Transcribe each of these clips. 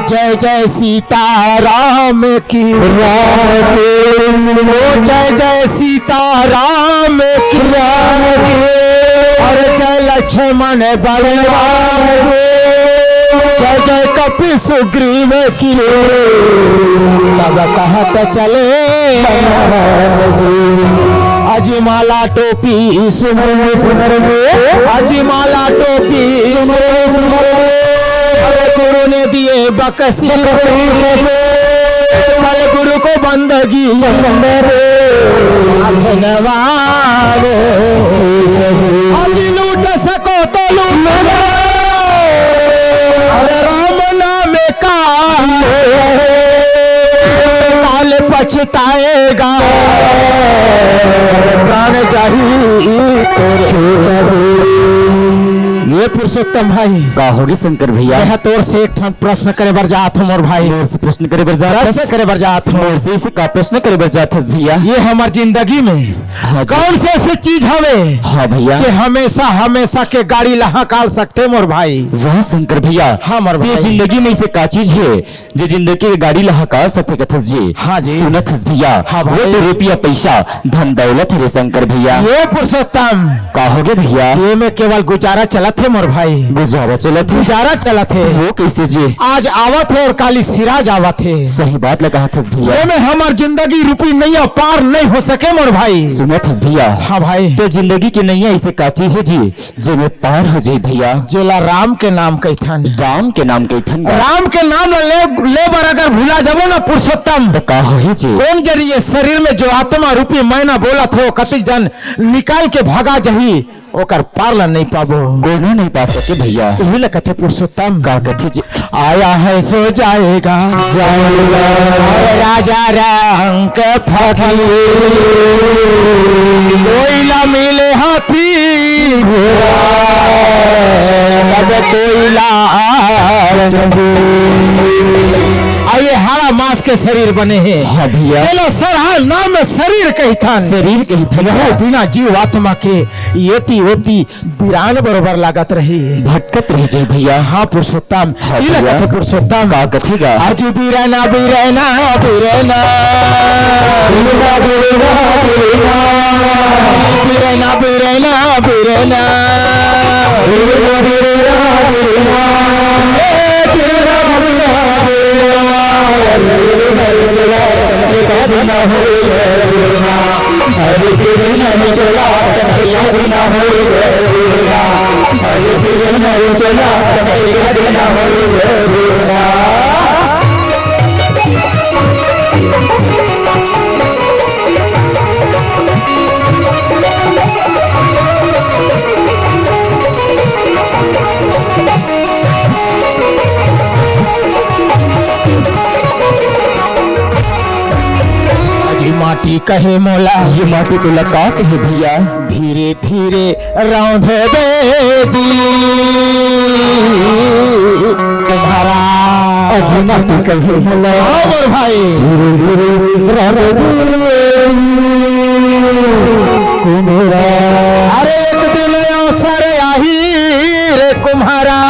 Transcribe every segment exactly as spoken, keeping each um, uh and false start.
जय जय सीताराम की। राम की। ओ जय जय सीताराम की। राम की। अरे जय लक्ष्मण बलराम की। जय जय कपि सुग्रीव की। तब कहत चले अजिमाला टोपी सुमन सुमन में। अजिमाला टोपी सुमन सुमन में। अरे गुरु ने दिए बकसी। बकसी। कल गुरु को बंदगी। बंदगी। हाथ नवावे। अज लूट सको तो लूट लो। अरे राम नाम का काल पछताएगा। प्राण जाही तोरे। ये पुरुषोत्तम भाई, का होगे शंकर भैया? मैं तोर से एक ठन प्रश्न करे बर जात हूँ मोर भाई। मोर से प्रश्न करे बर जात हस? प्रश्न करे बर जात हूँ। मोर से इसे का प्रश्न करे बर जात हस भैया? ये हमर जिंदगी में हाँ जी। कौन से ऐसे चीज हवे हाँ भैया। जे हमेशा, हमेशा के गाड़ी ला हकाल सकथे मोर भाई? वाह शंकर भैया। हाँ मोर ये भाई। जिंदगी में ऐसे का चीज हे जे जिंदगी के गाड़ी ला हकाल सकथे कथस जी? हाँ जी। सुनत हस भैया, हाँ वो भाई। तो रुपया पैसा धन दौलत हे रे शंकर भैया। ये पुरुषोत्तम, का होगे भैया? ये में केवल गुजारा चलत हे मोर भाई। गुजारा चलत हे? गुजारा चलत हे। वो कैसे जी? आज आवत हे और काली सिराज आवत हे। सही बात ला कहत हस भैया। ये में हमर जिंदगी रूपी नैया पार नहीं हो सके मोर भाई। सुनत हस भैया। हाँ भाई। तो जिंदगी की नैया ऐसे का चीज हे जी, जेमे पार हो जाई भैया? जेला राम के नाम कहिथन। राम के नाम कहिथन बा। राम के नाम ला ले, ले बर अगर भुला जाबो ना पुरुषोत्तम, तो का होही जी? कौन जरिए शरीर में जो आत्मा रूपी मैना बोलत हे, कतिक जन निकाल के भगा जही, ओकर पार ला नहीं पाबो। कोनो नहीं पा सके भैया। उही ला कथे पुरुषोत्तम। का कथे जी? आया है सो जाएगा। जाएगा। अरे राजा रंक फकीर। कोई ना मिले हाथी घोड़ा। तब कोई ला आ ये हाड़ा मांस के शरीर बने हे। हाँ भैया। चलो सरहा नाम शरीर कहिथन। शरीर कहिथन। वहू बिना जीव आत्मा के येती ओती बिरान बरोबर लागत रही। भटकत रह जाई भैया। हाँ पुरुषोत्तम। हाँ इला भैया। कथे पुरुषोत्तम। का कथे गा? आज बिरना, बिरना, बिरना। बिरना, बिरना, बिरना। बिरना, बिरना, बिरना। बिरना, बिरना, बिरना। ए, बिरना, बिरना, बिरना। बिरना, बिरना, बिरना। अजी माटी कहे मोला। ये माटी तोला का कहे भैया? धीरे धीरे रौंदे बेजी तुम्हारा। अजी माटी कहे मोला। हाँ मोर भाई। धीरे धीरे रौंदे बेजी तुम्हारा। अरे एक दिन अवसर आही रे कुम्हारा।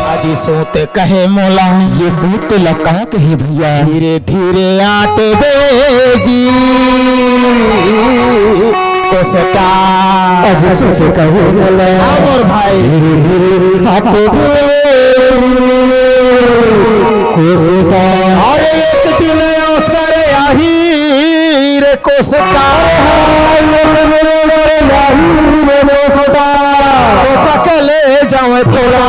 अजी सोत कहे मोला। ये सोत ला का कहे भैया? धीरे धीरे आट बेजी कोसटा। अजी सोत कहे मोला। हाँ मोर भाई। धीरे धीरे आट बेजी कोसटा। अरे एक दिन अवसर आही रे कोसटा। पकले जावे तोला।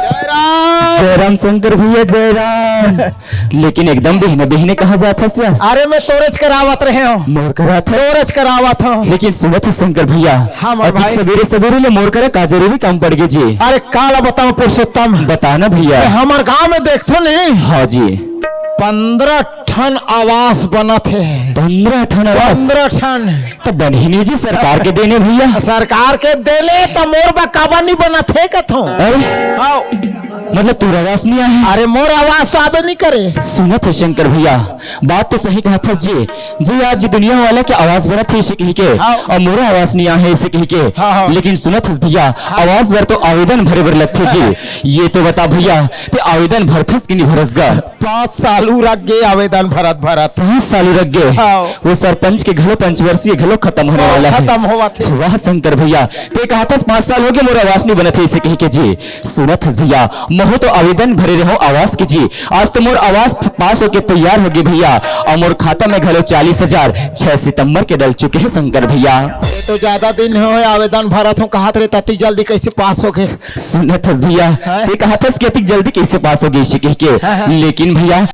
जय राम। जय राम शंकर भैया, जय राम। लेकिन एकदम बिहने बिहने कहाँ जात हस यार? अरे, मैं तोरेच करावत रहे हूँ। मोर करात हस? तोरेच करावत हूँ। लेकिन सुनत हस शंकर भैया, हाँ, मोर अतिक भाई। सबेरे सबेरे ले मोर करा का जरूरी काम पड़ गे जी? अरे, काला बताऊँ पुरुषोत्तम? बता ना भैया। मैं हमर गाँव में देखथों नहीं। हाँ जी। पंद्रह ठन आवास बनत हे। पंद्रह ठन आवास? पंद्रह ठन। त बनही नहीं जी, सरकार के देने भैया। सरकार के देले त मोर बा काबर नहीं बनत हे कथों। अरे? हाँ। मतलब तोर आवास नहीं आहे? अरे मोर आवास तो आबे नहीं करे। सुनत हस शंकर भैया, बात तो सही कहत हस जी। जी आज दुनिया वाला के आवास बनत हे इसे कही के, हाँ। अउ मोर आवास नहीं आहे इसे कही के। हाँ, हाँ। लेकिन सुनत हस भैया, हाँ। आवास बर तो आवेदन भरे बर लगथे जी। ये तो बता भैया, ते आवेदन भरथस कि नहीं भरस गा? पाँच साल उरक गे आवेदन भरत भरत। पाँच साल उरक गे? हाँ। वो सरपंच के घलो पंचवर्षीय घलो खतम होने हाँ, वाला हे। खतम होवत हे। वाह शंकर भैया, ते कहत हस पाँच साल हो गे मोर आवास नहीं बनत हे इसे कही के जी। सुनत हस भैया, महूँ तो आवेदन भरे रहों आवास के जी। आज तो मोर आवास पास होके तैयार हो गे भैया, अउ मोर खाता में घलो चालीस हजार छह सितंबर के डल चुके हे शंकर भैया। ये तो ज्यादा दिन हो आवेदन भरत हूँ, कहत रहे अतिक जल्दी कैसे पास हो गे? सुनत हस भैया, हाँ? ते कहत हस कि अतिक जल्दी कैसे पास हो गे इसे कही के। हाँ, हाँ। लेकिन भैया,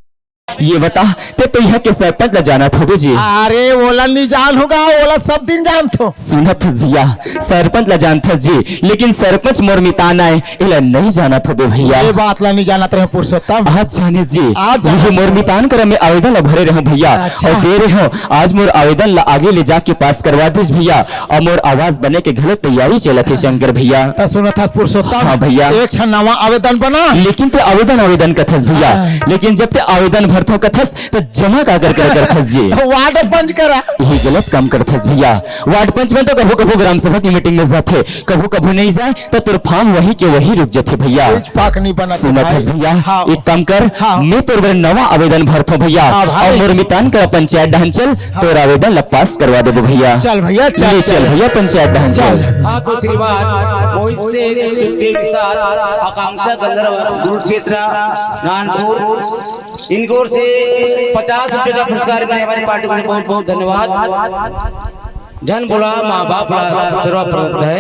ये बता, ते तइहा के सरपंच ला जानत होबे जी? अरे, ओला नहीं जानहूँ गा, ओला सब दिन जानथों। सुनत हस भैया, सरपंच ला जानथस जी, लेकिन सरपंच मोर मितान आय, एला नहीं जानत होबे भैया। ये बात ला नहीं जानत रहे पुरुषोत्तम। आज जानेस जी, आज जानेस। मोर मितान करा मैं आवेदन ला भरे रहों भैया, अच्छा। अउ दे रहे हूँ, आज मोर आवेदन ला आगे ले जाके पास करवा दिस भैया। अउ मोर आवास बने के घलो तैयारी चलत हे शंकर भैया। त सुनत हस पुरुषोत्तम? हाँ भैया। एक ठन नवा आवेदन बना। लेकिन ते आवेदन, आवेदन कथस भैया। हाँ। लेकिन जब ते आवेदन भरथों कथस, त जमा काकर करा करथस जी? वार्ड पंच करा। यही गलत काम करथस भैया। वार्ड पंच मन तो कभू कभू ग्राम सभा की मीटिंग में जाथे, कभू कभू नहीं जाय, त तोर फार्म वही के वही रुक जाथे भैया। कुछ पाक नहीं बना सुनत भाई। हस भैया, हाँ। एक काम कर, हाँ। मैं तोर बर नवा आवेदन भरथों भैया। हाँ भाई। अउ मोर मितान करा पंचायत डहन चल, तोर आवेदन ला पास करवा देबो भैया। चल भैया, चल, ले चल चल। भैया पंचायत डहन चल। चल। आपको आशीर्वाद मोहित सेन, सुखदेव निषाद, आकांक्षा गंधर्व, दूर क्षेत्र, नानपुर, इनकी ओर से पचास रुपए का पुरस्कार मिले हमारी पार्टी को, बहुत बहुत धन्यवाद। जन बोला माँ बाप ला सर्वप्रथम है।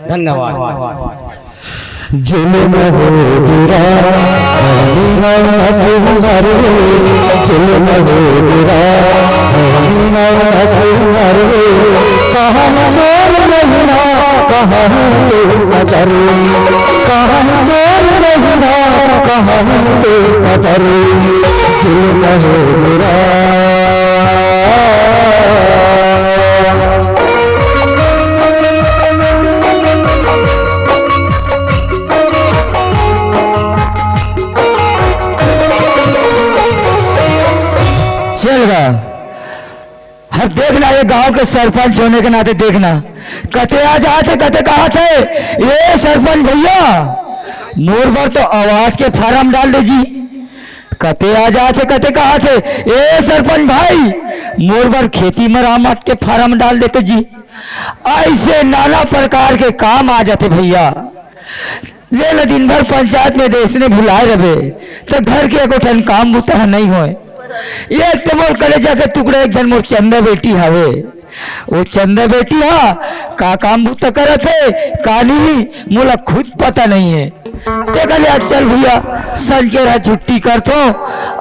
धन्यवाद। जुलम हो गिरा, हम नौना कुंवर रे। जुलम हो गिरा, हम नौना कुंवर रे। कहाँ चोर महीना, कहाँ के सदर। कहाँ चोर महीना, कहाँ के सदर। जुलम हो गिरा। चल गा। हर देखना, ये गांव के सरपंच होने के नाते देखना, कते आ जात हे, कते कहत हे, "ए सरपंच भैया, मोर बर तो आवास के फार्म डाल दे जी।" कते आ जात हे, कते कहत हे, "ए सरपंच भाई, मोर बर खेती मरामत के फार्म डाल देते जी।" ऐसे नाना प्रकार के काम आ जाते भैया। ले ल दिन भर पंचायत में देसने भुलाए रहे, त घर के एको ठन काम बुता ह नहीं होय। एक तो मोर कलेजा के टुकड़ा, एक झन मोर चंदा बेटी हवे। वो चंदा बेटी हा का काम बुता करत हे, का नहीं, मोला खुद पता नहीं है। देखा ले, आज चल भैया, संकेर हा छुट्टी करथो,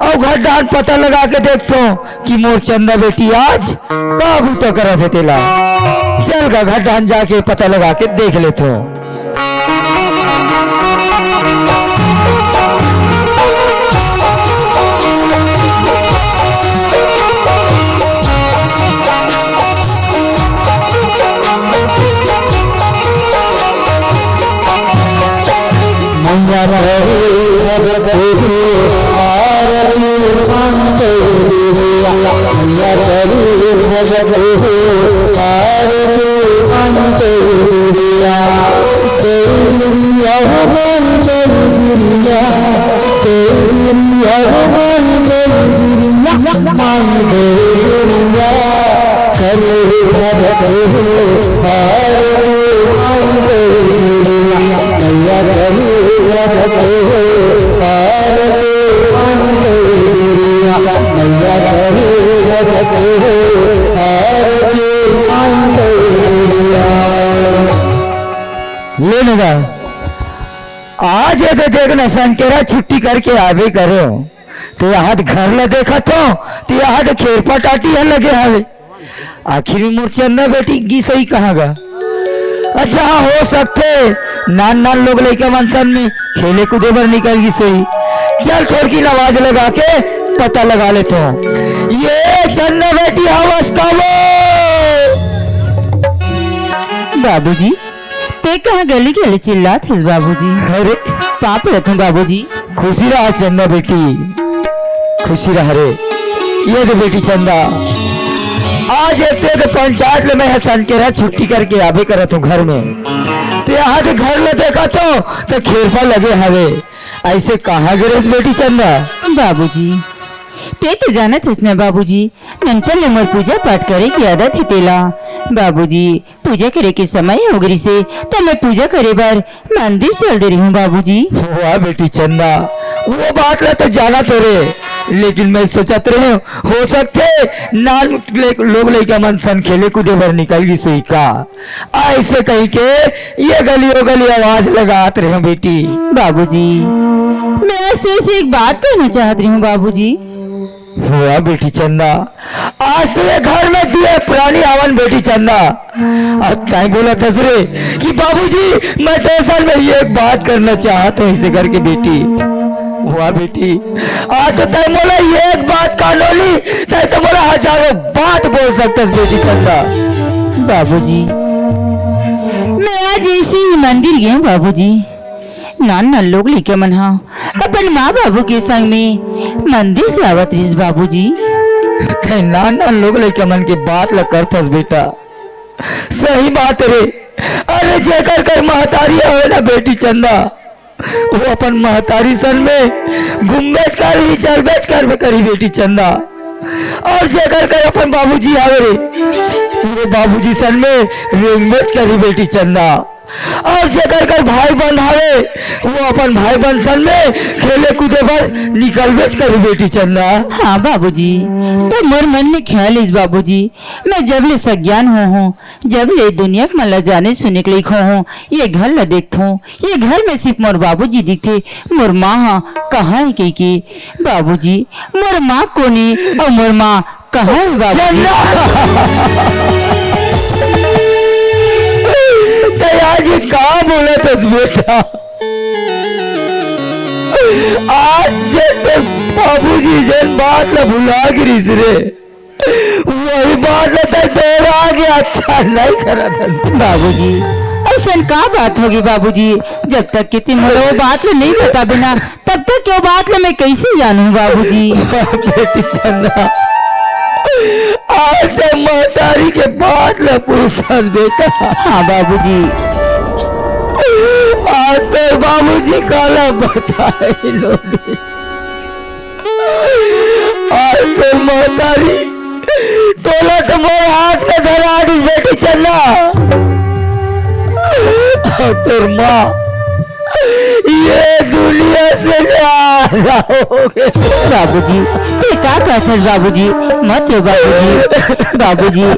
अउ घर डाहन पता लगा के देखथो कि मोर चंदा बेटी आज का बुता करत हे तेला। चल गा, घर डाहन जाके पता लगा के देख लेथो। ले नगा, आज ये तो देख ना, संकेरा छुट्टी करके आबे करे हो, तो यहाँ तो घर ला देखत हो, तो यहाँ तो खेरपा टाटी ह लगे हवे। आखिर में मोर चंदा बेटी गिसई कहाँ गा? अच्छा, हाँ, हो सकथे नान नान लोग लइका मन सन में खेले कूदे बर निकल गिसई। चल, थोड़किन आवाज लगा के पता लगा लेथों। ये चंदा बेटी, आवाज का वो? बाबूजी, ते कहाँ गली गली चिल्लात हस बाबूजी? अरे, पाँव परत हँव बाबूजी। खुशी रहा चंदा बेटी, खुशी रहा रे। ये दे बेटी चंदा, आज एक तो, तो पंचायत ले मैं ह संकेरा छुट्टी करके आबे करत हँव घर में, ते यहाँ के घर ला देखत हँव तो खेरपा लगे हवे, अइसे कहाँ गे रेहेस बेटी चंदा? बाबूजी, ते तो जानत हस ना बाबूजी, ननपन ले मोर पूजा पाठ करे के आदत हे तेला। बाबूजी, पूजा करे के समय हो गे रिहिसे, त मैं पूजा करे बर मंदिर चल दे रेहेंव बाबूजी। वाह बेटी चंदा, वो बात ला तो जानत हँव रे, लेकिन मैं सोचत रहेंव, हो सकथे नान ले-, लोग लइका मन सन खेले कूदे बर निकल गिस होही का, अइसे कहिके ये गली वो गली आवाज लगात रहेंव बेटी। बाबूजी, मैं आज तेरे से एक बात कहना चाहत रहेंव बाबूजी। वाह बेटी चंदा, आज तो ये घर में दुए प्राणी हवन बेटी चंदा। अब तैं बोलत हस रे कि बाबूजी, मैं तोर सन में एक बात करना चाहत हँव, अइसे करके बेटी। वाह बेटी, आज तो तैं मोला एक बात कानो नी, तैं तो मोला हजारों बात बोल सकथस बेटी चंदा। बाबूजी, मैं आज अइसे ही मंदिर गेंव बाबूजी। नान नान लोग लइका मन ह अपन माँ बाबू के संग में मंदिर से आवत रिहिस बाबूजी। तैं नान नान लोग लइका मन के बात ला करथस बेटा, सही बात रे। अरे जेकर कर महतारी हवे ना बेटी चंदा, वो अपन महतारी सन में घूमबेच करही, चलबेच करबे करही बेटी चंदा। अउ जेकर कर अपन बाबूजी हवे रे, वो बाबूजी सन में रेंगबेच करही बेटी चंदा। अउ जेकर कर भाई बंद हवे, वो अपन भाई बंद सन में खेले कूदे बर निकलबेच करही बेटी चंदा। हाँ बाबूजी, त मोर मन में ख्याल आइस बाबूजी, मैं जब ले सज्ञान होए हँव, जब ले दुनिया के मन ला जाने सुने के लइक होए हँव, ये घर ला देखथँव, ये घर में सिर्फ मोर बाबूजी दिखथे, मोर माँ ह कहाँ हे कहिके। बाबूजी, मोर माँ कोन हे अउ मोर माँ कहाँ हे बाबूजी? चंदा! तैं आज ये का बोलत हस बेटा? आज जे तोर बाबूजी जेन बात ला भुला गे रिहिस रे, वही बात ला तैं दोहरा के अच्छा नहीं करत हस। बाबूजी, अइसन का बात होगे बाबूजी? जब तक कि तैं मोला वो बात ला नहीं बताबे ना, तब तक के वो बात ला मैं कइसे जानहूँ बाबूजी? बेटी चंदा, आज तैं महतारी के बात ला पूछत हस बेटा। हाँ बाबूजी। आज तोर बाबूजी काला बताए लोगे। आज तोर महतारी तोला तो मोर हाथ में धरा दिस बेटी चंदा। अउ तोर माँ ये दुनिया से न्यारा होगे। बाबूजी, तैं का कहत हस बाबूजी? मत रो बाबूजी। बाबूजी,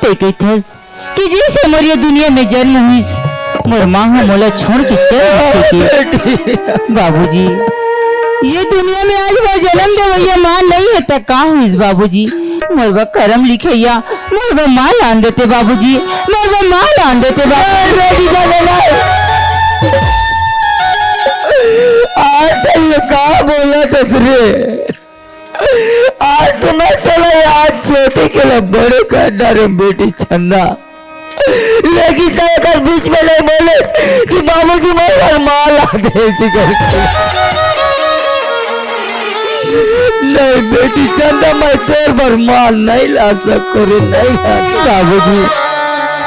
तैं कहिथस कि जइसे मोर ये दुनिया में जन्म होइस, मोर माँ ह मोला छोड़ के चल दिस कहिके। बाबूजी, ये दुनिया में आज मोर जन्म देवइया माँ नइ हे त का होइस बाबूजी? मोर बर करम लिखइया, मोर बर माँ लान देते बाबूजी, मोर बर माँ लान देते बाबूजी। आज तैं ये का बोलत हस रे? आज तो मैं तोला आज छोटे के ला बड़े कर डारेंव बेटी चंदा, लेकिन तैं एकर बीच में नहीं बोले कि बाबूजी मोर बर माँ ला दे करके। नहीं बेटी चंदा, मैं तोर बर माल नहीं ला सको रे, नहीं ला सको। बाबूजी,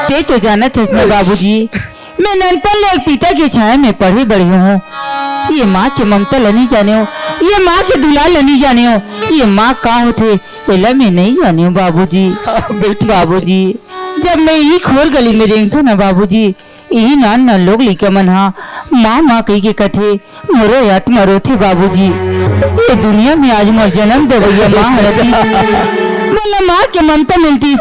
ते तो जानत हस ना बाबूजी, मैं ननपन ले एक पिता के छाया में पढ़े बढ़े हों। ये माँ के ममता ल नहीं जाने हों, ये माँ के दुलार ल नहीं जाने हों, ये माँ का होथे, एला मैं नहीं जाने हों बाबूजी। हाँ, बेटी। बाबूजी, जब मैं इही खोर गली में रेंगथों ना बाबूजी, इही नान नान लोग लइका मन हा माँ माँ कहि के कथे, मोरो आत्मा रोथे बाबूजी। ये दुनिया में आज मोर जनम देवइया माँ हरतिस। मोला माँ के ममता मिलतिस,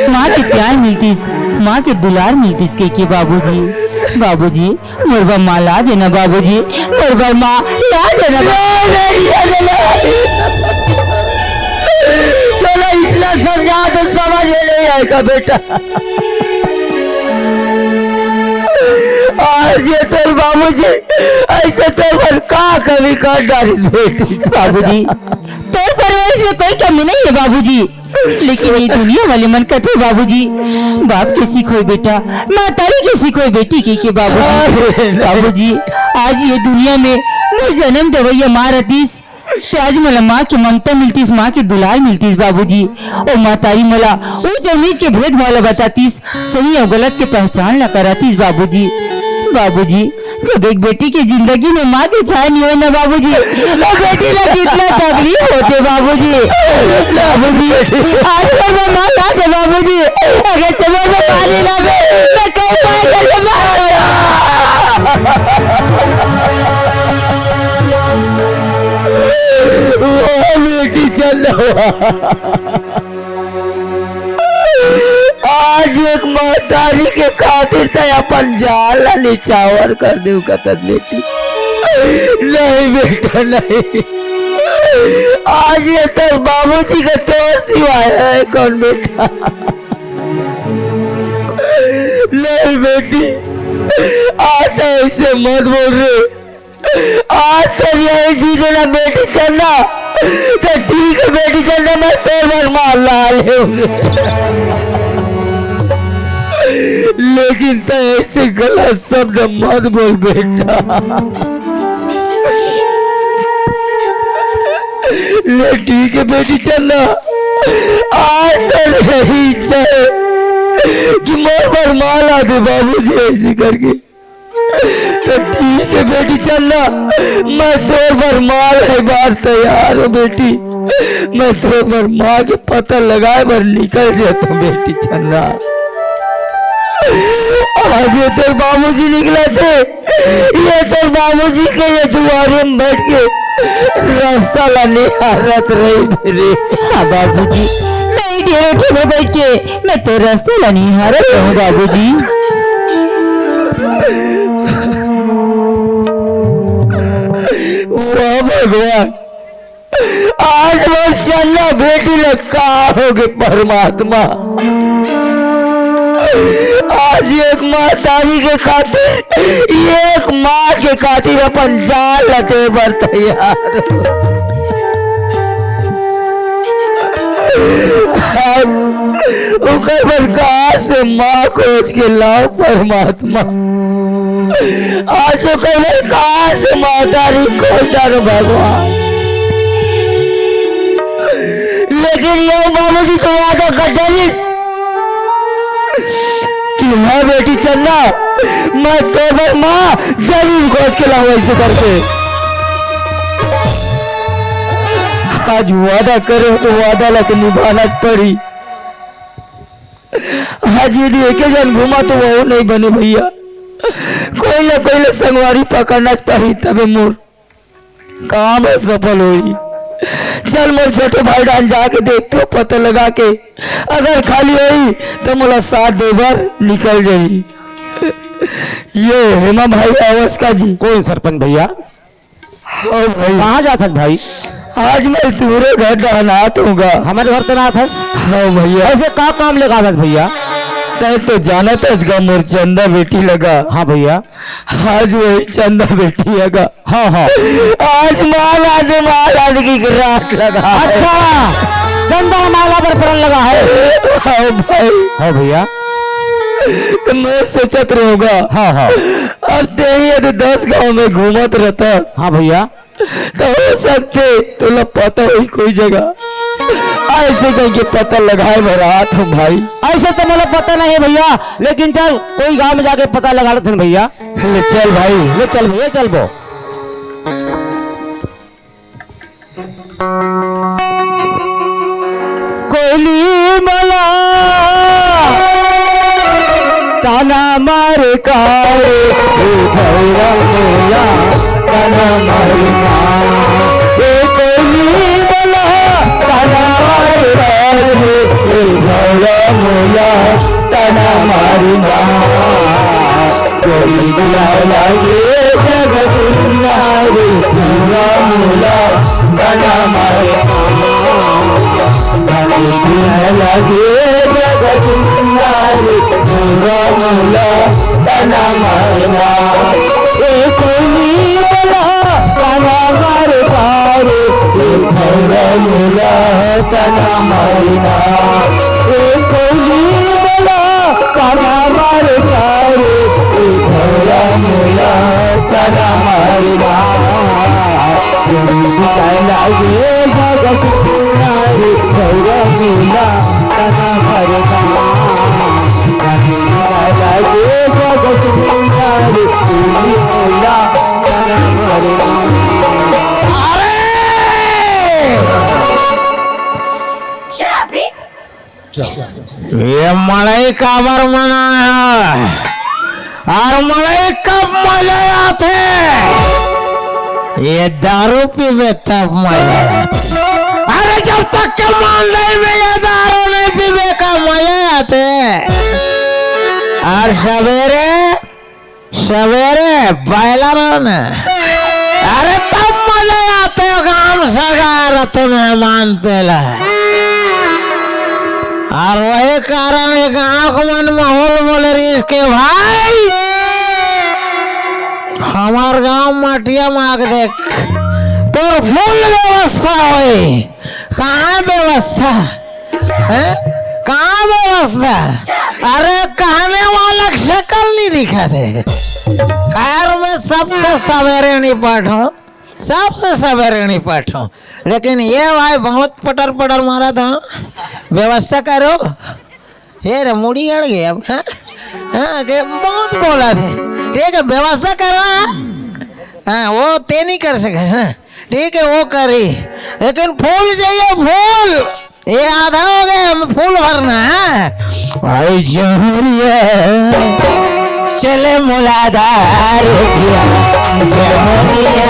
माँ के प्यार मिलतिस, माँ के दुलार मिलतिस कहि के बाबूजी। बाबूजी, मोर बर माँ ला देना बाबूजी, मोर बर माँ ला देना बाबूजी। चलो, इतना समझा तो समझ में नहीं आएगा बेटा। आज ये तोर बाबूजी ऐसे तोर बर का कमी कर डारिस बेटी। बाबूजी, तोर परवरिश में कोई कमी नहीं है बाबूजी, लेकिन ये दुनिया वाले मन कथे बाबूजी, बाप के सीख होय बेटा, महतारी के सीख होय बेटी कहि के बाबूजी। अरे बाबूजी, आज ये दुनिया में मोर जनम देवइया माँ रतिस, त आज मोला माँ के ममता मिलतिस, माँ के दुलार मिलतिस बाबूजी। ओ महतारी मोला ऊंच अउ नीच के भेदभाव ला बतातिस, सही अउ गलत के पहचान ला करातिस बाबूजी। बाबूजी, जब एक बेटी के जिंदगी में माँ के छाया नहीं होय ना बाबूजी, तो बेटी ला कितना तकलीफ होथे बाबूजी। बाबूजी, आज मोर बर माँ ला दे बाबूजी, अगर ते मोर बर माँ नहीं लाबे, मैं कहीं पाए करके मार वाह बेटी चंदा, आज एक महतारी के खातिर तैं अपन जान ला निछावर कर देव कथस बेटी। नहीं बेटा, नहीं। आज ये तोर बाबूजी का तोर सिवाय है कौन बेटा? नहीं बेटी, आज तो ऐसे मत बोल रे। आज तो यही जी देना बेटी चंदा, तो ठीक है बेटी चंदा, मैं तोर बर मार ला ले। लेकिन तो ऐसे गलत शब्द मत बोल बेटा। ले ठीक है बेटी चंदा, आज तो यही इच्छा है कि मोर बर मार ला दे बाबूजी, ऐसे करके। तो ठीक है बेटी चंदा, मैं तोर बर माँ ला बार तैयार हूँ बेटी। मैं तोर बर माँ के पता लगाए बर निकल जाता हूँ बेटी चंदा। आज ये तोर बाबूजी निकला थे, ये तोर बाबूजी के ये दुआरे में बैठ के रास्ता ला निहारत रही मेरे। हाँ बाबूजी, मैं ये ढेर उठे में बैठ के मैं तो रास्ता ला निहारत रहूं बाबूजी। वाह भगवान, आज मोर चंदा बेटी ला का होगे परमात्मा। आज एक महतारी के खातिर, एक माँ के खातिर अपन जान ला दे बर तैयार। आज ओकर बर कहाँ से माँ खोज के लाओ परमात्मा? आज ओकर बर कहाँ से महतारी खोज डारो भगवान? लेकिन ये बाबूजी तो वादा कर डालिस कि हाँ बेटी चंदा, मैं तोर बर माँ जरूर खोज के लाऊं ऐसे करके। आज वादा करे तो वादा ला तो निभाना पड़ी। आज यदि एके जन घूमा तो वो नहीं बने भैया, कोई ना कोई ले संगवारी पकड़ना पड़ी तबे मोर काम ह सफल होई। चल मोर छोटे भाई डान जाके देखथों पता लगा के, अगर खाली होई तो मोला साथ दे बर निकल जाई। ये हेमा भाई आवस का जी? कोन सरपंच भैया? हाँ भाई। कहाँ जाथस भाई? आज मैं तुहरे घर डान आत हूँ गा। हमर घर तो ना आथस? हाँ भैया। ऐसे का काम लेके आथस भैया? तैं तो जानत हस गा मोर चंदा बेटी लगा। हाँ भैया। आज वही चंदा बेटी है गा। हाँ, हाँ। आज माँ ला दे, माँ ला दे की रात लगा है। अच्छा, चंदा माला पर पड़न लगा है। हाँ भाई। हाँ भैया। तो मैं सोचत रहूंगा। हाँ, हाँ। अब ते ही यदि दस गांव में घूमत रहता। हाँ भैया। तो हो सकथे तोला पता होही कोई जगह। अइसे कहिके पता लगाए बर आत हँव भाई। अइसे तो मोला पता नहीं हे भइया, लेकिन चल कोई गाँव में जाके पता लगा लेथन भइया। ले चल भाई। ले चल भइया, चलबो। कोयली मला ताना मारे का रे, ए भैरा मोला ताना मारे ना। ए कोयली मला ताना मारे का रे, ए भैरा मोला ताना मारे ना। गोरी बुलाए लागे जग सुनना रे, पूरा मोला ताना मारे। गोरी बुलाए लागे जग सुनना रे, पूरा मोला ताना मारे। ए कोयली मला ताना मारे का रे, ए भैरा मोला ताना मारे ना। ए कोयली मला ताना मारे का रे, ए भैरा मोला ताना मारे ना। गोरी बुलाए लागे जग सुनना रे, भैरा मोला ताना मारे ना। गोरी बुलाए लागे जग सुनना रे, गोरी मोला ताना मारे ना। अरे! ये मड़ई काबर मना हे? अउ मड़ई कब मजा आथे? ये दारू पीबे तब मजा आथे। अरे जब तक के मंडई में ये दारू नहीं पीबे का मजा आथे। अउ सवेरे सवेरे बइला रहो ना, अरे तब मजा आथे, गाँव सगा रथे मेहमान तेला। अउ वही कारण ये गाँव के मन माहौल बोले रहिस के भाई, हमर गाँव माटिया माग देख, तोर full व्यवस्था होई। कहाँ व्यवस्था? हैं? कहाँ व्यवस्था? अरे, कहने वाला के शकल नहीं दिखा दे। खैर, मैं सबसे सवेरे निपट हूँ, सबसे सवेरे निपट हूँ। लेकिन ये भाई बहुत पटर पटर मारा था। व्यवस्था करो। हे रे, मुड़ी अड़ गई अब, हाँ? हाँ, के बहुत बोला थे। ठीक है, व्यवस्था करना। हाँ, वो ते नहीं कर सके, हाँ। ठीक है, वो करी, लेकिन फूल चाहिए, फूल। ये आधा हो गया, हम फूल भरना है। भाई जहुरिया, चले मुलादा रुपया, जहुरिया,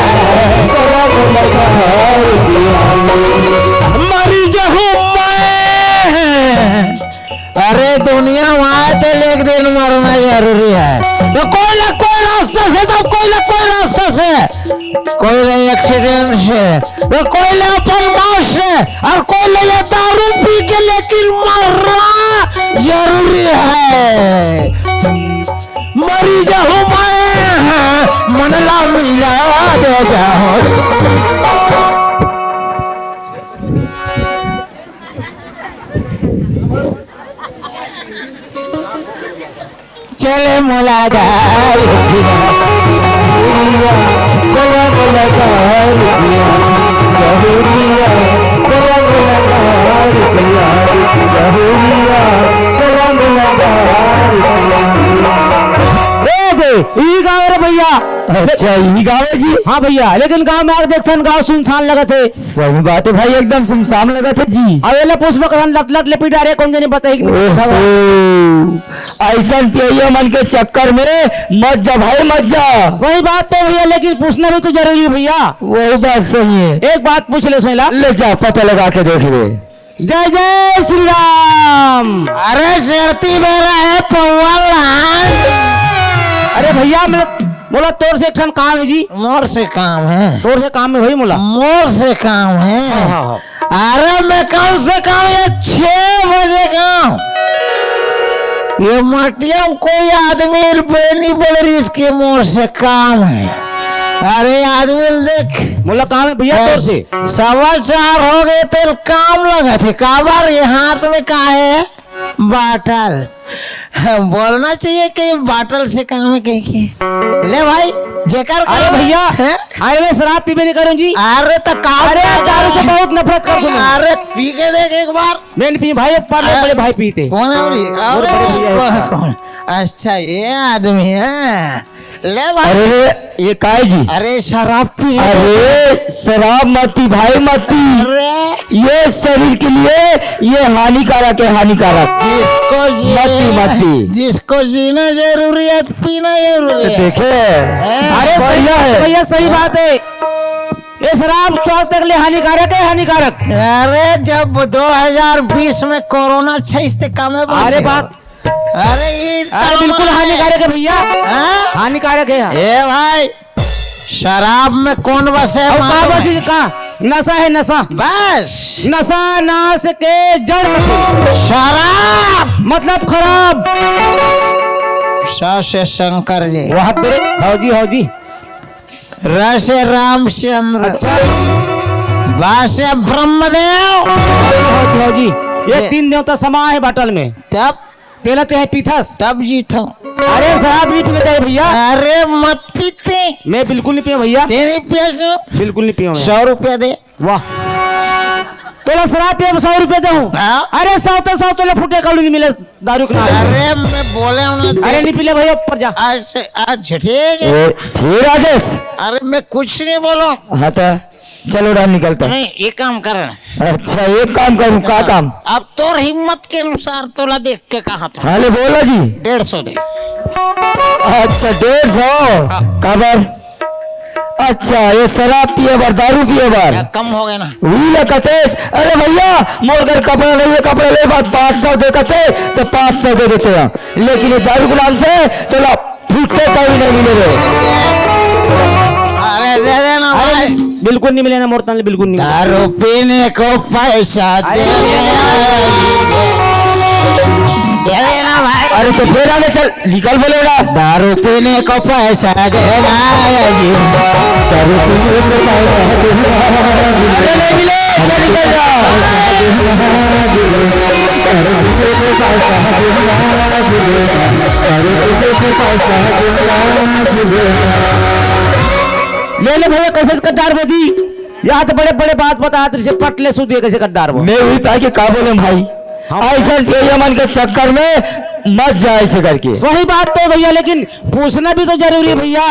मरी जहूँ मैं। अरे दुनिया में आए तो एक दिन मरना जरूरी है। तो कोई ना कोई रास्ता से, तो कोई ना कोई रास्ता से, कोई ना accident से, तो कोई ना अपन मौत से, अउ कोई ना ये दारू पी के, लेकिन मरना जरूरी है। मरी जाहूँ मैं, मन ला मिला दे जाहूँ। चले मोला दारू पिया, चले मोला दारू पिया, जरूरिया, चले मोला दारू पिया, जरूरिया, चले मोला दारू पिया। ए दे, ई गाँव रे भैया। अच्छा, ई गाँव है जी? हाँ भैया, लेकिन गाँव में आके देखथन, गाँव सुनसान लगत हे। सही बात है भाई, एकदम सुनसान लगत हे जी। अब एला पूछबो कहन लट लट लेपी डारे, कोन जनी बताही कि ओहो, अइसन पियइया मन के चक्कर में मत जा भाई, मत जा। सही बात तो भैया, लेकिन पूछना भी तो जरूरी है भैया। वही बात सही है। एक बात पूछ ले, सुन ला। ले जा, पता लगा के देख ले। जय जय श्री राम। अरे चढ़ती बेरा है पौवा लान। अरे भैया, मैं बोला तोर से एक ठन काम है जी। मोर से काम है? तोर से काम है भाई मोला। मोर से काम है? हाँ, हाँ, हाँ। अरे मैं कम से कम ये छह बजे का ये मटिया में कोई आदमी पे नहीं बोल रही, इसके मोर से काम है। अरे आदमी देख, मोला काम है भैया तोर से। सवा चार हो गए, तेल काम लगा थे, काबर ये हाथ में का है? बाटल। बोलना चाहिए कि बाटल से काम है कहीं के। ले भाई, जेकर अरे काम भैया, है? अरे मैं शराब पीबे नहीं करूँ जी। अरे तो काम अरे का दारू से करो? बहुत नफरत करता हूँ मैं। अरे पी के देख एक बार। मैं नहीं पी भाई, पर अरे, बड़े भाई पीते। कौन है भाई? और अरे बड़े भैया कौन, हैं। कौन? अच्छा, ये आदमी है। ले भाई। अरे ये काय जी? अरे शराब पी। अरे शराब मत पी भाई, मत पी। अरे ये शरीर के लिए ये हानिकारक है, हानिकारक। जिसको जी मत पी, मत पी। जिसको जीना जरूरी है तो पीना जरूरी है। देखे, हैं? अरे बढ़िया सही है। भैया, सही बात है। ये शराब स्वास्थ्य के लिए हानिकारक है, हानिकारक। अरे जब दो हज़ार बीस में कोरोना छै, इससे कम है अरे बात। अरे ये अरे बिल्कुल हानिकारक है भैया। हाँ? हानिकारक है यार। ए भाई, शराब में कौन बसे है और मालूम का बसे है? का? नशा है, नशा। बस। नशा नाश के जड़ कथे। शराब। मतलब खराब। स से शंकर जी। वाह बे, हौ जी, हौ जी। र से रामचंद्र। अच्छा। ब से ब्रह्मदेव। हौ जी, हौ जी। ये ये तीन देवता समा है बाटल में। तब तेला ते है पीथस। तब जीथो। अरे शराब नहीं पीना चाहिए भैया। अरे मत पीते। मैं बिल्कुल नहीं पीऊँ भैया। ते नहीं पिया सो? बिल्कुल नहीं पीऊँ मैं। सौ रुपया दे। वाह। तोला शराब पिए सौ रुपया दे हूँ। हाँ। अरे सौ तो सौ तोला फुटे कलू नहीं मिले दारू के नाम पे। अरे मैं बोले हूँ ना। अरे नहीं पी ले भैया, ऊपर जा। अच्छा, अच्छा, ठीक है। ए, हे राजेश। अरे मैं कुछ नहीं बोलूँ। हाँ तो चलो राम निकलता। नहीं, ये काम कर। अच्छा, एक काम करूँ, का काम? अब तोर हिम्मत के अनुसार तोला देख के कहा था। हाँ, ले बोला जी। डेढ़ सौ दे। अच्छा, डेढ़ सौ। हाँ। काबर? अच्छा, ये शराब पिए बर, दारू पिए बर। या कम हो गया ना। वही ला कतेस, अरे भैया, मोर घर कपड़ा नहीं है, कपड़ा ले बात पाँच सौ दे कते, तो पाँच सौ दे देते हैं। लेकिन ये दारू के नाम से तो ला फुटते का भी नहीं मिले रे। अरे दे देना भाई। बिल्कुल नहीं मिले ना, मोर तन ले बिल्कुल नहीं मिले। दारू पीने को पैसा दे। अरे दे देना भाई। अरे तो फिर आगे चल, निकल बोले ना। दारू पीने को पैसा देना। दारू पीने को पैसा देना। अरे नहीं मिले, चल निकल जा। ले ले भैया, कैसे कटार बदी? या तो बड़े बड़े बात बतात रहिसे, पट ले सुध ये कैसे कटार बो? मैं वही पाके का बोले भाई, हाँ। ऐसा पेरिया मन के चक्कर में मत जाए ऐसे करके। सही बात तो है भैया, लेकिन पूछना भी तो जरूरी है भैया।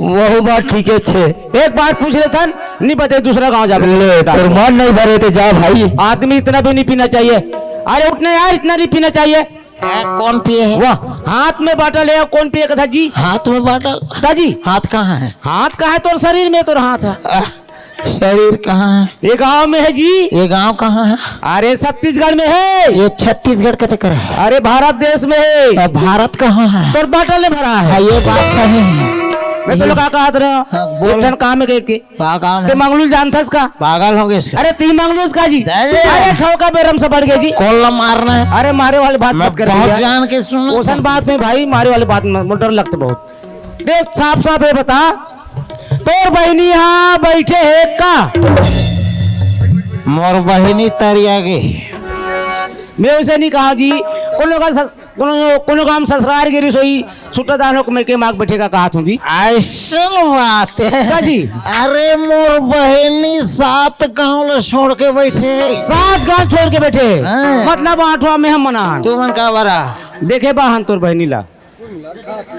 वहू बात ठीक है छे। एक बात पूछ लेथन, नहीं बते दूसरा गांव जाबे। ले, तोर मन नहीं भरे तो जा भाई। आदमी इतना भी नहीं पीना चाहिए। अरे उठना यार, इतना नहीं पीना चाहिए। यार, कौन पिए है? वाह, हाथ में बाटल है, कौन पिए कथा जी? हाथ में बाटल? दाजी। हाथ कहाँ है? हाथ कहाँ है? तोर शरीर में तोर हाथ है। आह, शरीर कहाँ है? ये गांव में है जी। ये गांव कहाँ है? अरे छत्तीसगढ़ में है। ये छत्तीसगढ़ कते कर है? अरे भारत देश में है। अब भारत कहाँ है? तोर बाटल में भरा है। हाँ, ये बात सही है। मैं तो ये लोग का कहत रहा। हाँ, बोल। एक ठन काम है के, के। का काम ते है? मंगलू जानथस का? पागल हो गए इसका। अरे ती मंगलू का जी? अरे। अरे ठोका बेरम से बढ़ गए जी। कौन ला मारना है? अरे मारे वाले बात मैं मत कर बहुत भैया। जान के सुन। ओसन बात में भाई मारे वाले बात में, मोर डर लगता बहुत। देख साफ साफ ये बता, तोर बहिनी यहाँ बैठे है का? मोर बहिनी तरिया गई। मैं उसे नहीं कहा जी, कोनो का सस-, कोनो, कोनो काम ससुरार गिरी सोई, सुट्टा दान हो के मैं के माग बैठे का कहा थूं जी। ऐसन बात है। का जी? अरे मोर बहिनी सात गांव ला छोड़ के बैठे। सात गांव छोड़ के बैठे? हाँ। मतलब आठवां में हम मनान। तू मन का बरा? देखे बाहन तोर बहिनी ला।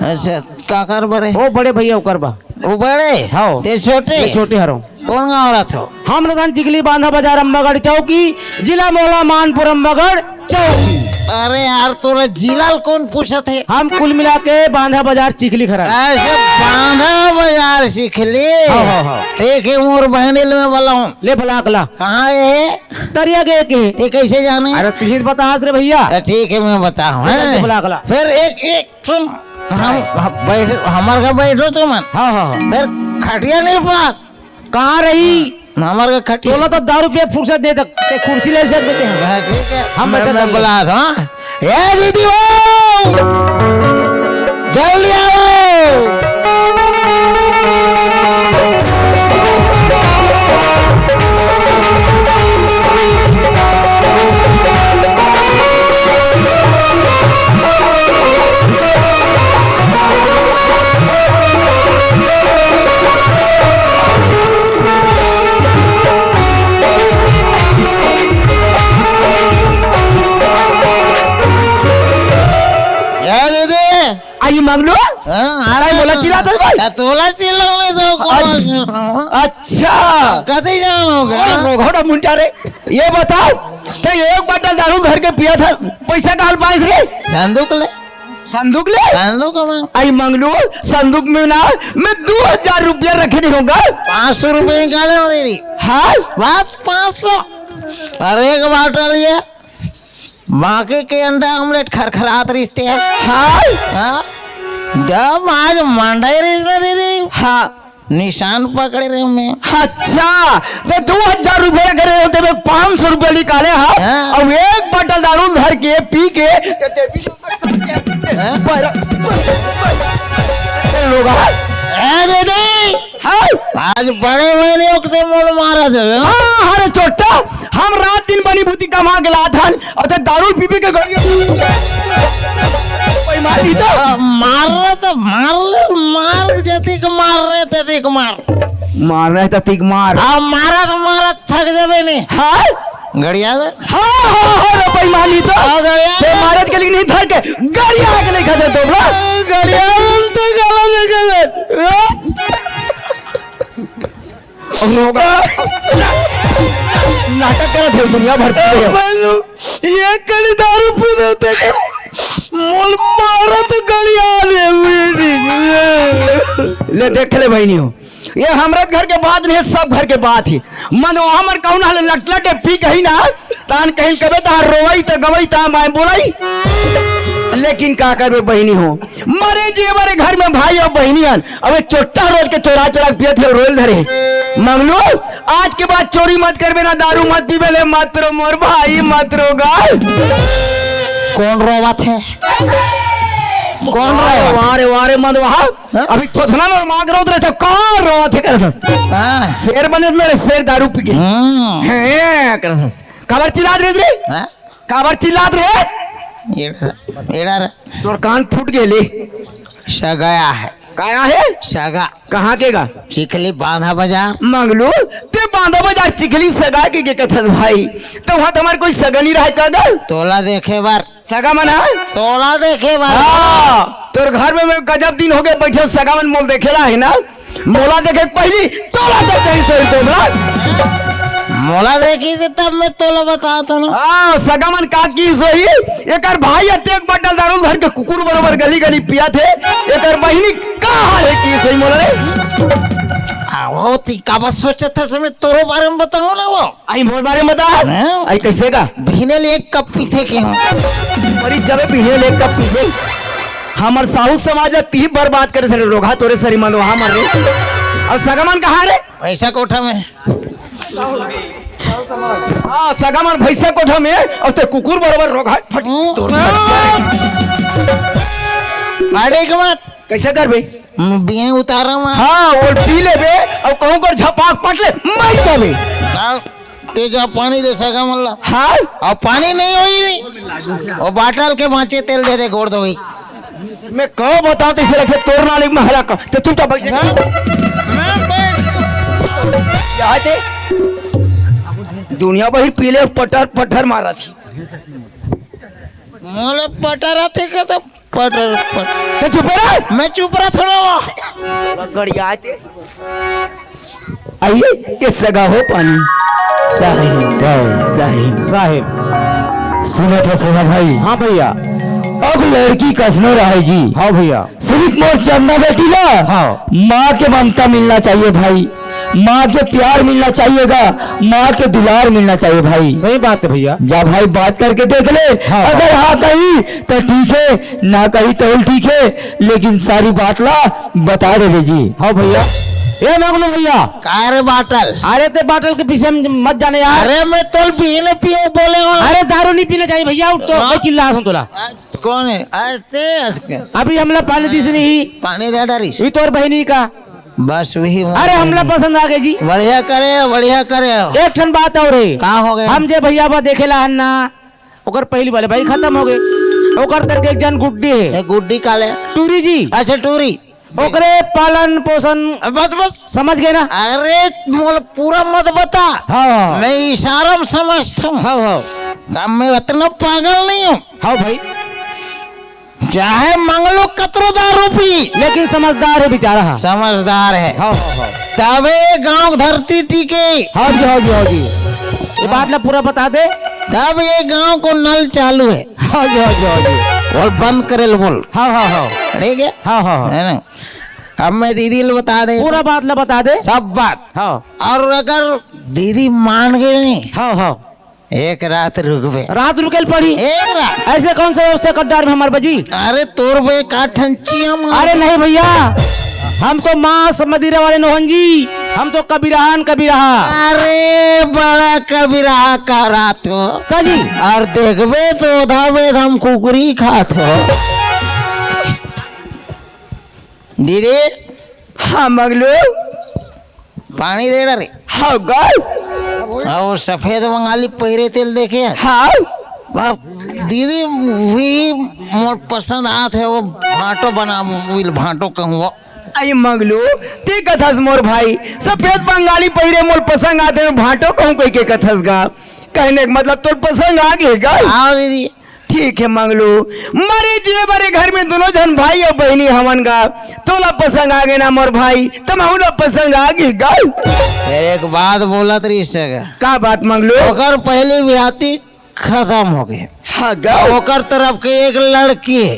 अच्छा, काकर बरे? वो बड़े भैया ओकर बा। वो बड़े? हाँ। ते छोटे? मैं छोटे हरों। कौन गाँव रहत हो? हम रहन चिखली बांधा बाजार अम्बागढ़ चौकी, जिला मोला मानपुर अम्बागढ़ चौकी। अरे यार, तोरा जिला ल कौन पूछत है? हम कुल मिला के बांधा बाजार चिखली खरा। अच्छा, बांधा बाजार चिखली। हाँ, हाँ, हाँ। ठीक है, मोर बहनिल में बोला हूँ। ले भला अगला। कहाँ है? तरिया गए के। ते कैसे जाने? अरे तुझे बतास रे भैया। अरे ठीक है, मैं बताऊँ, हैं? भला अगला। फिर एक, एक सुन, हम, हम बैठ, हमार घर बैठो तुमन। हाँ, हाँ, हाँ। फिर खटिया नहीं पास। कहाँ रही? हमार घर खटिया। तोला तो दारू पिए फुर्सत दे तक, ते कुर्सी ले सकते हैं। हाँ, ठीक है। हम मैं, बैठे मैं कर ले। बुला रहा हूँ। ए दीदी वो, जल्दी आओ। अरे, बोला चिल्लात हस भाई? त तोला चिल्लाने दो, कोन अच्छा। कते जान हो गया? अरे, घोड़ा मुंडा रे, ये बताओ, ते एक बाटल दारू धर के पिया था, पैसा कहाँ पाइस रे? संदूक ले। संदूक ले? संदूक में। आई मंगलू, संदूक में ना, मैं दो हजार रुपया रखे नहीं होगा। पाँच सौ रुपये निकाले हो दीदी। हाँ? बस पाँच सौ। और एक बाटल ये, बाकी के अंडा ऑमलेट खरखरात रिश्ते हैं। हाँ? हाँ? जब आज मंडई रिश्ते दीदी। हाँ। निशान पकड़े रहे मैं। अच्छा, तो दो हजार रुपया करे होते, मैं पाँच सौ रुपया निकाले हा, हाँ। अब एक बाटल दारू धर के पी के, ते, ते भी हाँ? बड़ा, लोग, हाँ? ए दीदी, हाँ? आज बड़े महीने उकते मोल मारा देवे, हाँ? हाँ, अरे चोट्टा, हम रात दिन बनी भूती कमा के लात हन, और ते दारू पी पी के गड़िया। कोई मार दी तो? आ, मार रहे तो मार ले, मार जतिक मार रहे ततिक मार। मार रहे ततिक मार। आ, मारत मारत थक जाबे नहीं। हाँ? गड़िया दे। हाँ, हाँ, हाँ, रे बेईमानी तो। हाँ, गड़िया ते दे। मारत के लिए नहीं धर के, गड़िया के लेके दे दो, बड़ा। गड़िया तो गला लेके दे। नाटक करत हे दुनिया भर के। ए, भाई, ये कड़ी दारू पी देते के मोल मारत गड़िया ले बेटी। ले देख ले बहिनी हो, ये हमरे घर के बात नहीं, सब घर के बात है। मन हमर कौन हाल लटलट पी कहीं ना, तान कहीं कबे तार रोवई त गवई ता मैं बोलाई। लेकिन का करबे बहिनी हो, मरे जे मरे घर में भाई और बहिनी हन, अबे चोट्टा रोज के चोरा चोरा के पियत हे, रोल धरे। मंगलू, आज के बाद चोरी मत करबे ना, दारू मत पीबे ले, मत रो मोर भाई, मत रो गा। कौन रोवत हे? कौन वारे, रोवत? वारे, वारे, मत वहा। हाँ? अभी थोथना में मांग रोत रहे थे, कौन रोवत हे करत हस? हाँ। शेर बने मेरे शेर दारू पी के। हम्म। हैं, करत हस। काबर चिल्लात रहे रे? हाँ? काबर चिल्लात रहे? एड़ा, एड़ा रे। तोर कान फूट गेले। सगाया है। काया है? सगा। कहाँ के गा? चिखली बांधा बाजार। मंगलू, ते बांधा बाजार चिखली सगा के, के कथस भाई? तो वहाँ तुम्हार कोई सगा नहीं रहे का गा? तोला देखे बार। सगा मना? तोला देखे बार। हाँ, तोर घर में मैं गजब दिन हो गए बैठे, सगा मन मोल देखेला है ना? मोला देखे के पहली तोला तो कहीं सही तो बड़ा। मोला देखी से तब मैं तोला बता तो ना। हाँ, सगा मन का की सही, एकर भाई अतेक बटल दारू घर के कुकुर बरोबर गली गली पिया थे, एकर बहिनी का हाल है की सही मोला रे? आ, वो ती का बस सोचत था से मैं तोरो बारे में बताऊं ना वो। आई मोर बारे में बता। हाँ। आई कैसे का? बिहने ले एक कप पीथे के हम। मरी जबे बिहने ले एक कप पीथे। हमर साहू समाज ला ती बर्बाद करे सरे रोगहा तोरे सरी मन वहाँ मर रे। और सगा मन कहाँ रे? भैंसा कोठा में। हाँ, सगा मन भैंसा कोठा में और ते कुकुर बरोबर रोगहा फट। हम्म। तोर फट। अरे के बात। कैसे करबे? बिहने उतारा मा। हाँ, वो पी लेबे और कहूँ कर झपाक पट ले, मर जाबे। हाँ। ते जा पानी दे सगा मन ला। हाँ? और पानी नहीं होई भी। वो बाटल के बाँचे तेल दे दे गोड़ धोई। मैं कहो बताओ तो इसे रखे तोर नाले में हला का। तो चुपचाप बैठ जा। मैं बैठ। यहाँ से दुनिया भर पीले पटर पटर मारा थी। मोले पटर आते के तो पटर, पटर। तो चुप रह। मैं चुप रहा थोड़ा वो। गड़िया आते। आइए, ये सगा हो पानी। साहिब, साहिब, साहिब। साहिब। सुनो तो सुनो भाई। हाँ भैया। अब लड़की कसनो रहे जी। हाँ भैया। सिर्फ मोर चंदा बेटी ला हाँ। माँ के ममता मिलना चाहिए भाई, माँ के प्यार मिलना चाहिएगा, माँ के दुलार मिलना चाहिए भाई। सही बात है भैया। जा भाई बात करके देख ले, हाँ। अगर हाँ कही तो ठीक है, ना कही तो ठीक है, लेकिन सारी बात ला बता देबे जी। हाँ भैया। ए मंगलू भैया। का रे बाटल? अरे ते बाटल के पीछे में मत जाने यार। अरे मैं तोल पीने पियो बोले हो। अरे दारू नहीं पीना चाहिए भैया, उठ तो हाँ। मैं चिल्ला सुन तोला। कौन है? अरे ते हंस के। अभी हमला पानी दीस नहीं। पानी दे डारिस। ये तोर बहिनी का। बस वही हो अरे गई। हमला पसंद आ गई जी। बढ़िया करे, बढ़िया करे। एक ठन बात और है। का हो गए? हम जे भैया बा देखे ला हन ना, ओकर पहली वाले भाई खत्म हो गए। ओकर तक एक जन गुड्डी है। ए, गुड्डी काले? टूरी जी। अच्छा, टूरी। ओकरे पालन पोषण बस, बस। समझ गए ना? अरे, मोल पूरा मत बता। हाँ। मैं इशारा में समझता हूँ। हाँ, हाँ। तब मैं इतना पागल नहीं हूँ। हाँ भाई। चाहे मंगलू कतरो दारू पी, लेकिन समझदार हे बेचारा। समझदार हे। हाँ, हाँ, हाँ। तबे गांव धरती टिके। हाँ जी, हाँ जी, हाँ जी। ये बात ला पूरा बता दे। तब ये गांव को नल चालू हे। हाँ जी, हाँ जी, हाँ जी। अउ बंद करे ल बोल। हाँ, हाँ, हाँ। ठीक हे? हाँ, हाँ, हाँ। हे ना? अब मैं दीदी ल बता दे। पूरा बात ला बता दे। सब बात। हाँ। अउ अगर दीदी मान गे नहीं, हाँ, हाँ। एक रात रुकबे। रात रुके ल पड़ी। एक रात। अइसे कौन सा व्यवस्था कर डारबे हमर बजी? अरे तोर बे का ठंचिया मार। अरे नहीं भइया, हम तो मांस मदिरा वाले नोहन जी, हम तो कबीरहा न कबीरहा। अरे बड़ा कबीरहा का रात हो। का जी? अउ देखबे तो ओधा बेद हम कुकरी खात हो। दीदी। हाँ मंगलू। पानी दे डरे। हाँ गा। अउ सफेद बंगाली पहिरे तेल देखे हे? हाँ। बाप, दीदी भी मोर पसंद आत हे, वो भांटो बना, मोबिल भांटो कहूँ वो। अई मंगलू, ते कथस मोर भाई, सफेद बंगाली पहिरे मोर पसंद आत हे, भांटो कहूँ कहिके कथस गा। कहने के मतलब तोर पसंद आ गे गा। हाँ दीदी। ठीक हे मंगलू, मरे जिए बर ए घर में दूनों झन भाई अउ बहिनी हवन गा। तोला पसंद आ गे ना मोर भाई, त महू ला पसंद आ गे गा। फेर एक बात बोलत रहिस हे गा। का बात मंगलू? ओकर पहली बिहाती खतम हो गे। हाँ गा। ओकर तरफ के एक लड़की हे।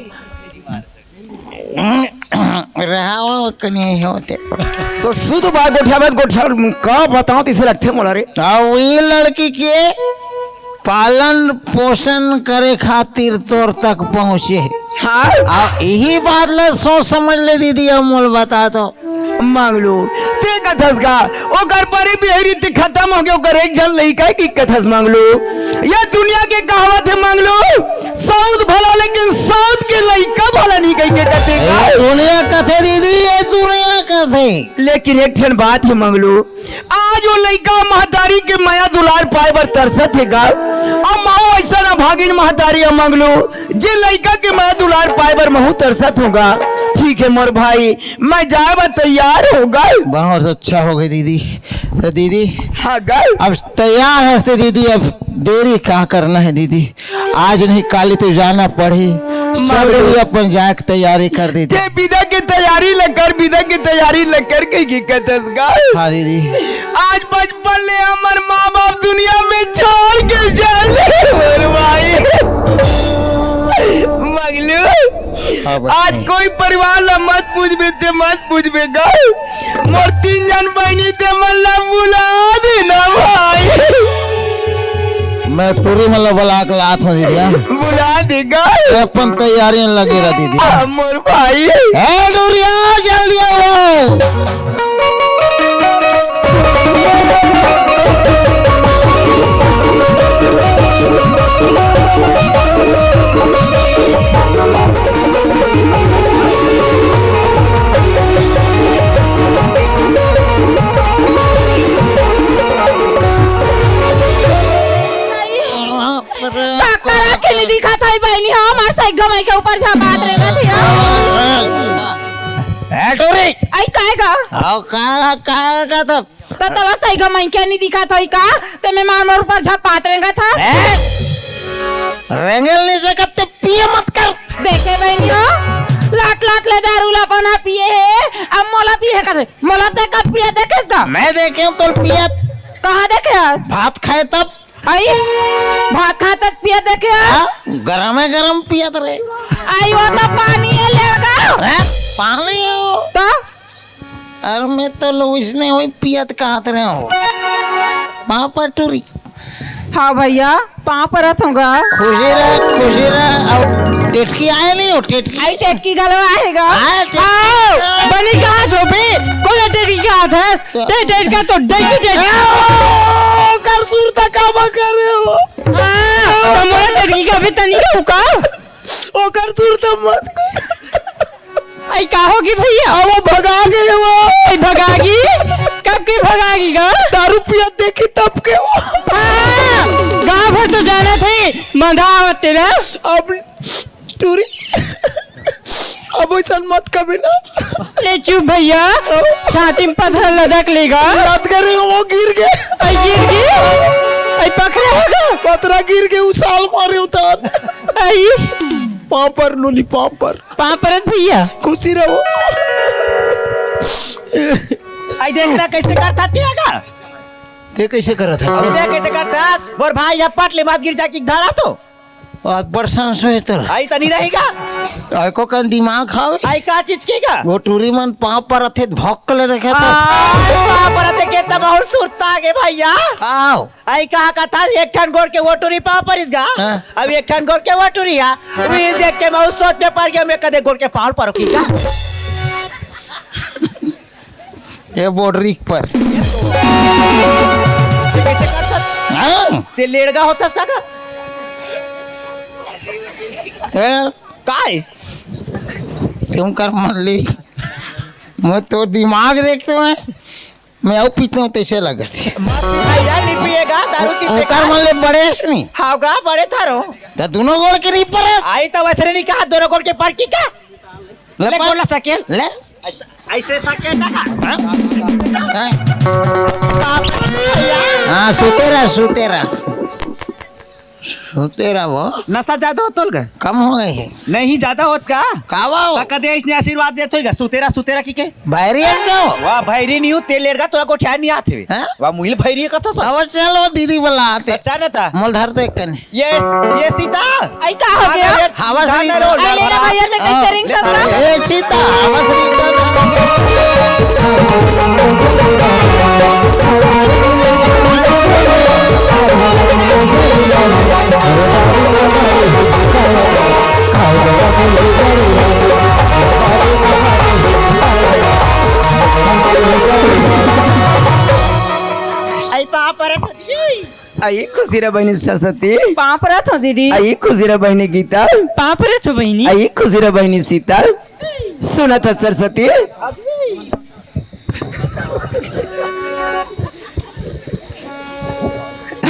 रहावा कनी होते। तो सुध बा गोठिया मत गोठिया, का बताओ तीसरे अट्ठे मोला रे। अउ ये लड़की के पालन पोषण करे खातिर तोर तक पहुँचे हे। हाँ? अउ यही बात ला सोच समझ ले दीदी, अब मोल बता तो। मंगलू, ते कथस गा, ओकर परी बिहरी ते खतम हो गे, ओकर एक झन लइका हे कि कथस मंगलू। ये दुनिया के कहावत हे मंगलू, सऊत भला लेकिन सऊत के लइका भला नहीं कहिके कथे गा। ये दुनिया कथे दीदी, ये दुनिया कथे। लेकिन एक ठन बात हे मंगलू, आज वो लइका महतारी के मया दुलार पाए बर तरसत हे गा। अब महू अइसन अभागिन महतारी हे मंगलू, जे लइका के मया दुलार पाए बर महू तरसत हों गा। ठीक हे मोर भाई, मैं जाए बर तैयार हों गा। बहुत अच्छा हो गे दीदी। तो दीदी, हाँ गा। अब तैयार हस ते दीदी, अब देरी का करना हे दीदी, आज नहीं काली तो जाना पड़ही। चल दीदी, अपन जाए के तैयारी कर दीदी। ते बिदा के तैयारी ल कर, बिदा के तैयारी ल कर कहिके कथस गा। हाँ दीदी। आज बचपन ले हमर माँ बाप दुनिया में छोड़ के चल दे मोर भाई। मंगलू, हाँ, बस आज नहीं। कोई परिवार ला मत पूछबे, ते मत पूछबे गा। मोर तीन झन बहिनी ते मन ला बुला देना भाई। मैं टूरी मन ला बुला के लात हों दीदी, हाँ? बुला दे गा। ते अपन तैयारी लगे रह दीदी। आ, मोर भाई। ए टूरी, आ जल्दी आओ। काकरा के नहीं दिखत हे बहिनी, हमर सइघा माई के ऊपर झपात रेंगत हे। ए टूरी। अई काय गा? आओ, का, का, का तब? त तोला सइघा माई के नहीं दिखत हे का? ते में मार मोर ऊपर झपात रेंगत हस। ए? रेंगे ल नहीं सकत ते पिए मत कर। देखे बहिनी हो, लाट लाट ले दारू ला अपन हा पिए हे, अब मोला पिए हे कथे। मोला ते कब पिए देखेस गा? मैं देखे हों तोला पियत। कहाँ देखे हस? भात खाए तब। अई, भात खात पियत देखे हस? हाँ, गरमे गरम पियत रहे। अई, वो तो पानी हे लेड़गा। हैं? पानी हे वो। तो? अरे मैं तो लो इसने वही पियत कहत रहे हों। पाँव पर टूरी। हाँ भइया, पाँव परत हों गा। खुशी रह, खुशी रह। अउ टेटकी आए नहीं हो, टेटकी? अई टेटकी घलो आए गा। आए टेटकी। आओ, बनी कहाँ धोबे? कोन टेटकी कहाथस? ते टेटका तो टेटकी टेटकी। ए, ओ, ओकर सुरता काबर करे हो? हाँ, त मोला टेटकी कहाबे त नहीं कहूँ का? ओकर सुरता मत कर। अई का होगे भइया? अब वो भगा गे वो। अई भगा गे? कब के भगा गे गा? दारू पियत देखी तब के वो। हाँ, गाँव भर तो जानत हे, मंदा आवत तेला। अब टूरी, अब अइसन मत कबे ना। ले चुप भइया, छाती में पथरा लदक ले गा। लद करे वो गिर गे। अई गिर गे? अई पखरा होगे? पथरा गिर गे, उसाल मारे उतार। अई। पाँव पर नोनी, पाँव पर। पाँव परत भैया। खुशी रहो। आई देख ना कैसे करत हे तेहा गा। ते कैसे करत हे? अब देख कैसे करत हे। मोर भाई ह पट ले मत गिर जाके धरा तो। अब्बड़ संस होय तोला। आई त नइ रही गा। आई को कन दिमाग हवे? आई का चीज के गा? वो टूरी मन पाँव परत हे, भौंक ले देखे तो। आ, पाँव परत हे के त बहुत सुरता आगे भैया। आओ। आई कहा कथस एक ठन गोड़ के वो टूरी पाँव परिस गा। हाँ। अब एक ठन गोड़ के वो टूरी हा। रील देख के मैं उस सोच में पड़ गया, मैं कदे गोड़ के पाँव परो की गा। ये बोर्डरी पर। ते कैसे करत हस? हाँ? ते लेड़गा होथस का गा? ए? काय? तुम कर मन ले। मैं तो दिमाग देखते मैं, मैं अउ पीता हूँ, तैसे लगत हे। मत पी भैया, नइ पिएगा, दारू चीज ओकर बेकार। मन ले बड़े हस नहीं। हाव गा, बड़े थारो। त दोनों गोड़ के नइ परस। आई त वैसे नइ कहा, दोनों गोड़ के पर की का? ले ले पर। गोड़ ला सकेल। ले। ऐसे सकेल ना। हाँ? हाँ। बाप रे भैया। हाँ, सुते रह, सुते रह। सुते रह वो। नशा ज्यादा होत होल गा? कम हो गए हे। नहीं, ज्यादा होत का? का बा वो? त कदे इसने आशीर्वाद देत होई गा, सुते रह, सुते रह की के? भैरी हस का वो? वाह, भैरी नहीं हूँ, तेल लेड़गा तोला गोठिया नइ आत हे। हाँ? वाह, मुहिल भैरी कथस। अब चल वो दीदी बुलात हे। अच्छा न था। मोल धर तो एक कने। ये, ये सीता। आई का हो गया? हवा से गाना निकल। रोल, आई ले रे भैया, ते कैसे हाँ। रिंग करता? ए सीता, हवा से निकल। आई पाँव परत होती। आई खुशी रह बहिनी सरस्वती। पाँव परत हो दीदी। आई खुशी रह बहिनी गीता। पाँव परत हो बहिनी। आई खुशी रह बहिनी सीता। सुनत हस सरस्वती।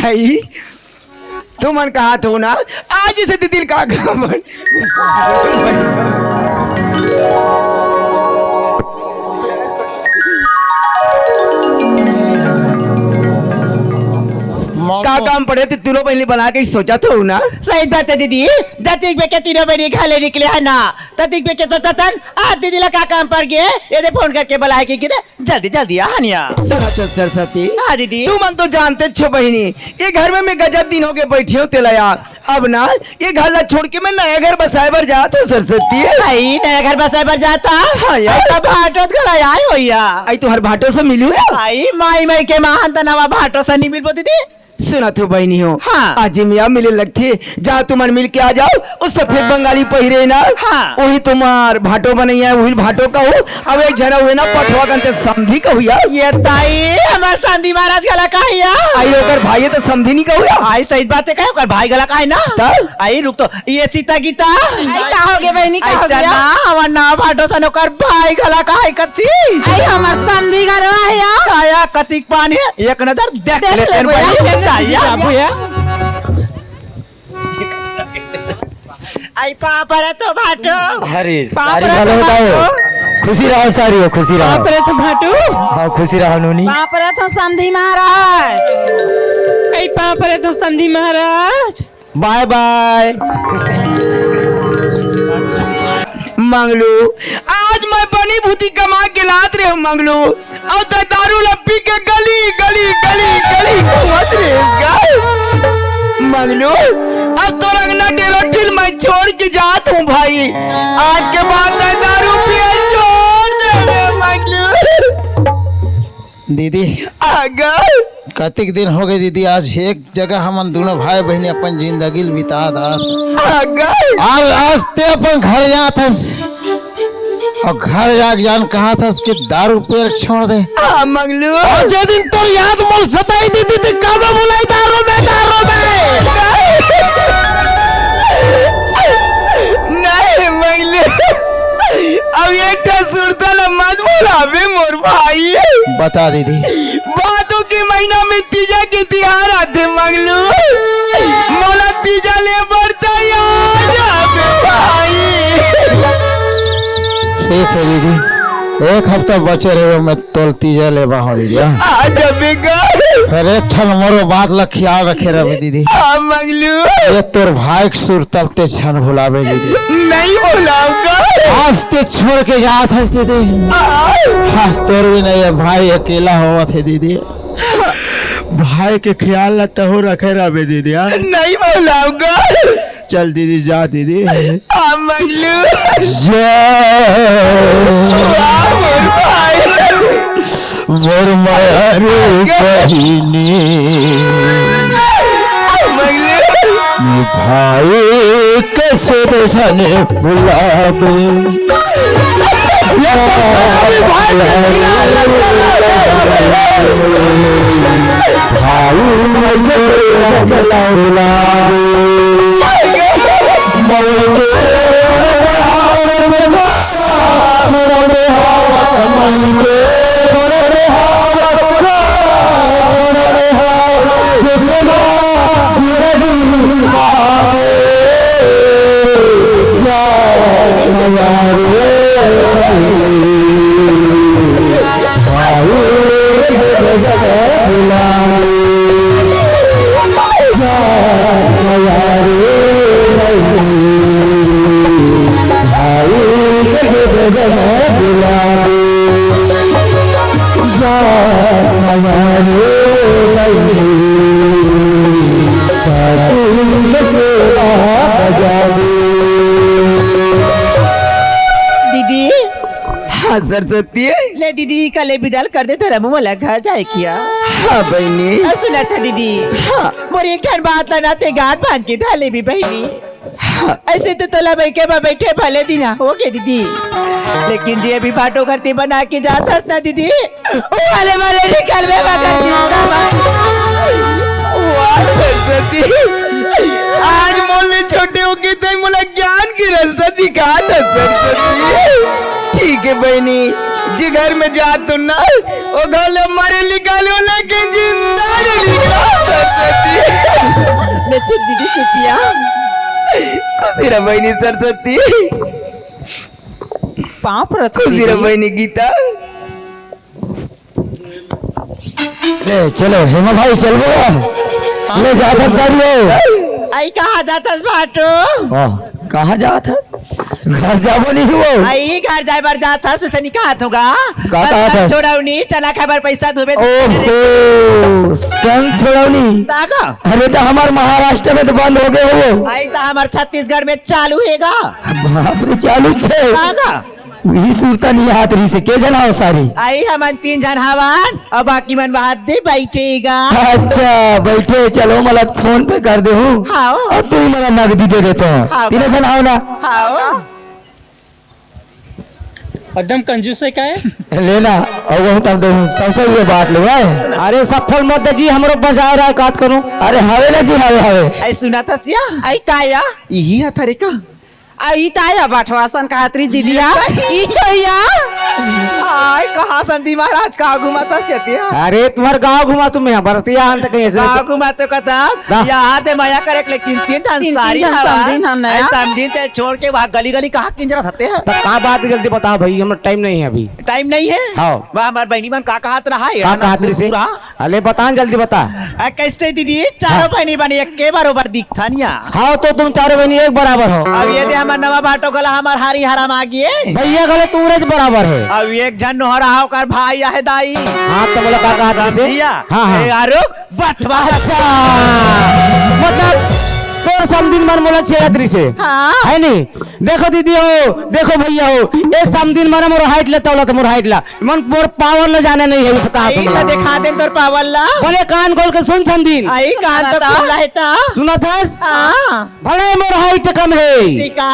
आई तुमन कहत हो ना, आज से दीदी का गाँव बन। का काम पड़े त तीनों बहिनी बना के सोचत हो ना? सही बात हे दीदी, जतिक बेके तीनों बहिनी घर ले निकले हे ना, ततिक बेके सोचत हन, आज दीदी ला का काम पड़ गे, ये दे फोन करके बुलाए के किते जल्दी जल्दी आ हनिया। सुनत हस सरस्वती। हाँ दीदी। तुमन तो जानत हस बहिनी, ये घर में मैं गजब दिन हो गे बइठे हों तेला यार। अब ना ये घर ला छोड़ के मैं नया घर बसाए बर जात हों सरस्वती। भाई नया घर बसाए बर जात हस? हाँ यार। अरे त भाटो घला आए होही। आई तुँहर भाटो से मिलहूँ यार। आई माई माई के महान त नवा भाटो से नइ मिलबो दीदी। सुनत हो बहिनी हो, हाँ। आज मिया मिले लगथे, जाओ तुमन मिल के आ जाओ, वो सफेद बंगाली पहिरे ना, हाँ। वही तुम्हार भाटो बनइया हे, वही भाटो कहूँ। अब एक झन हुए ना पठवा कन ते समधी कहूँ यार। ये ताई, हमर समधी महाराज घला कहा या? आई ओकर भाई हे त समधी नइ कहूँ यार। आई सही बात हे, कहे ओकर भाई घला कहा ना? तब? आई रुक तो, ये सीता गीता। आई का हो गे बहिनी, का आई हो गे? चना, हमर नवा भाटो सन ओकर भाई घला कहा कथी? आई हमर समधी घला हे या? आया कतिक पानी, एक नजर देख देख लेते ले हैं भैया, भाई। देख ले चाहिए भैया। आई पाँव परत हों भाटो। अरे, पाँव सारी परत हों घलो बताओ। भाटो। खुशी रहो सारी हो, खुशी रहो। पाँव परत हों भाटो। हाँ, खुशी रहो नोनी। पाँव परत हों समधी महाराज। आई पाँव परत हों समधी महाराज। बाय बाय। मंगलू, आज मैं बनी भूती कमा के लात रहेंव मंगलू। अउ तैं दारू ल पी के गली, गली, गली, गली घूमत रहे गा। मंगलू, अब तोर अंगना डेरा ढील मैं छोड़ के जात हूँ भाई। आज के बाद तैं दारू पिए छोड़ देबे मंगलू। दीदी। आगा। कतिक दिन हो गे दीदी, आज एक जगह हमन दूनों भाई बहिनी अपन जिंदगी ल बितात हस। अउ आज ते अपन घर जात हस। अउ घर जाके जान कहत हस कि दारू पियल छोड़ दे। हाँ, मंगलू। अउ जे दिन तोर याद मोल सताई दीदी, ते काबर बुलाई दारू में, दारू में। नहीं, मंगलू। अब एक ठा सुरता ल मत भुलाबे मोर भाई। बता दीदी। भादो के महीना में तीजा के तिहार आथे मंगलू, मोला तीजा ले बर तैयार आबे भाई। ठीक है दीदी, एक हफ्ता बचे रहे, मैं तोल तीजा लेबा हो दीदी, हाँ? आज अभी का? अरे, एक ठन मोरो बात ला ख्याल रखे रहे दीदी। हाँ, मंगलू। ये तोर भाई के सुरता ल ते झन भुलाबे दीदी। नहीं भुलाऊंगा। आज ते छोड़ के जात हस दीदी। हाँ। आज तोर भी नहीं है भाई, अकेला होवत हे दीदी। भाई के ख्याल ला तहु रखे रहबे दीदी, हाँ? नहीं भुलाऊंगा। चल दीदी, जा दीदी। हाँ, मंगलू। जय। वाह, मोर भाई। मोर मारू बहिनी। मंगलू। ये भाई कैसे तो जाने बुलावे। ये तो सभी भाई के खिलाफ लड़ते रहे। भाई कैसे तो जाने बुलावे। दीदी। हाँ सरस्वती। ले दीदी, कले बिदाल कर दे धरम वाला घर जाए किया। हाँ बहिनी। अ, सुना था दीदी। हाँ। मोर एक ठन बात ला ना ते गांठ बांध के धर लेबे बहिनी। हाँ। ऐसे तो तोला बइके बा बैठे भले दिन हो गे दीदी, लेकिन जे अभी भाटो घर ते बना के जात हस ना दीदी, वाले वाले निकल में मगर जिंदा बा। वाह सरस्वती, आज मोले छोटे होके ते मोला ज्ञान के रास्ता दिखा था सरस्वती। ठीक है बहिनी, जे घर में जा तो ना, वो घर ले मारे निकालो, लेकिन जिंदा नहीं निकाल सरस्वती। मैं तो दीदी चुपिया। खुशी रह बहिनी सरस्वती। पाँव परत खुशी रह दीदी। बहिनी गीता। ले चलो हेमा भाई, चलबो। ले जात हस सारी हो। आई कहाँ जात हस भाटो? वाह, कहाँ जात हस? घर जाबो नहीं हो। आई घर जाए बर जात हस, उसे नहीं कहा थोगा। का बस कहा संग था? छोड़ौनी, चना खाए बर पैसा धोबे। ओहो, संग छोड़ौनी। तागा। अरे तो हमार महाराष्ट्र में तो बंद हो गए हो। आई तो हमार छत्तीसगढ़ में चालू हेगा। बाप रे, चालू छे। तागा। वही सुरता नहीं हाथ रही से, के झन हो सारी? आई हमन तीन झन हवन, और बाकी मन बात दे बैठेगा। अच्छा, बैठे, चलो, मला फोन पे कर दे हूँ। हाँ। और तू ही मला नगदी दे देते हो। हाँ। तीनों झन हो ना? हाँ। एकदम कंजूस है का है? लेना, और वो तब दे हूँ, सबसे ये बात ले, हैं? अरे, सफल मत दे जी, हमरो बजाए रहा, कात करूँ। अरे, हवे ना जी, हवे, हवे। आई सुना था सिया? आई का या? यही है थारे का? आ, ई त आया बाठवा सन कहत रही दीदिया। ई छोइया। आय, कहाँ संधी महाराज, कहाँ घुमाता सेतिया? अरे, तुम्हार गाँव घुमा तुम्हें, बरतिया अंत कहीं से। गाँव घुमाते कथा, दा। यहाँ ते मया करे के, लेकिन तीन जन तीन, सारी तीन जन हवा। समधिन हम नया। ऐ समधिन ते छोड़ के वहाँ गली गली कहाँ किंजरा थते हैं? तो का बात जल्दी बता भाई, हमरा टाइम नहीं है अभी। टाइम नहीं है? हाँ। वह हमार बहनी मन का कहत रहा है, का ना कहत रही से? पूरा। अले बता न, जल्दी बता। आ, कैसे दीदी, चारों हाँ। बहनी बनी एक के बरोबर दिखथन या? हाँ, तो तुम चारों बहनी एक बराबर हो। अब ये दे हमार नवा बाटो गला हमार हारी हराम आ गए। भैया गले तू रज बराबर है। अब एक जन नोहरा होकर भाई आहे दाई। हाँ, तो बोला का कहा तुमसे? समझिया? हाँ, हाँ। ए, आरुग, बटवा। अच्छा, मतलब तोर समदिन मन मोला छेड़त रही से। हाँ। है नहीं? देखो दीदी हो, देखो भैया हो, ए समदिन मन मोर हाइट लेता होला तो मोर हाइट ला। मन मोर पावर ल जाने नहीं है, बता आई तुम ला लोग। दिखा दे तोर पावर ला। बने कान खोल के सुन समदिन। आई कान तो बता। खुला है ता। सुना थस? हाँ। भले मोर हाइट कम है। सीका।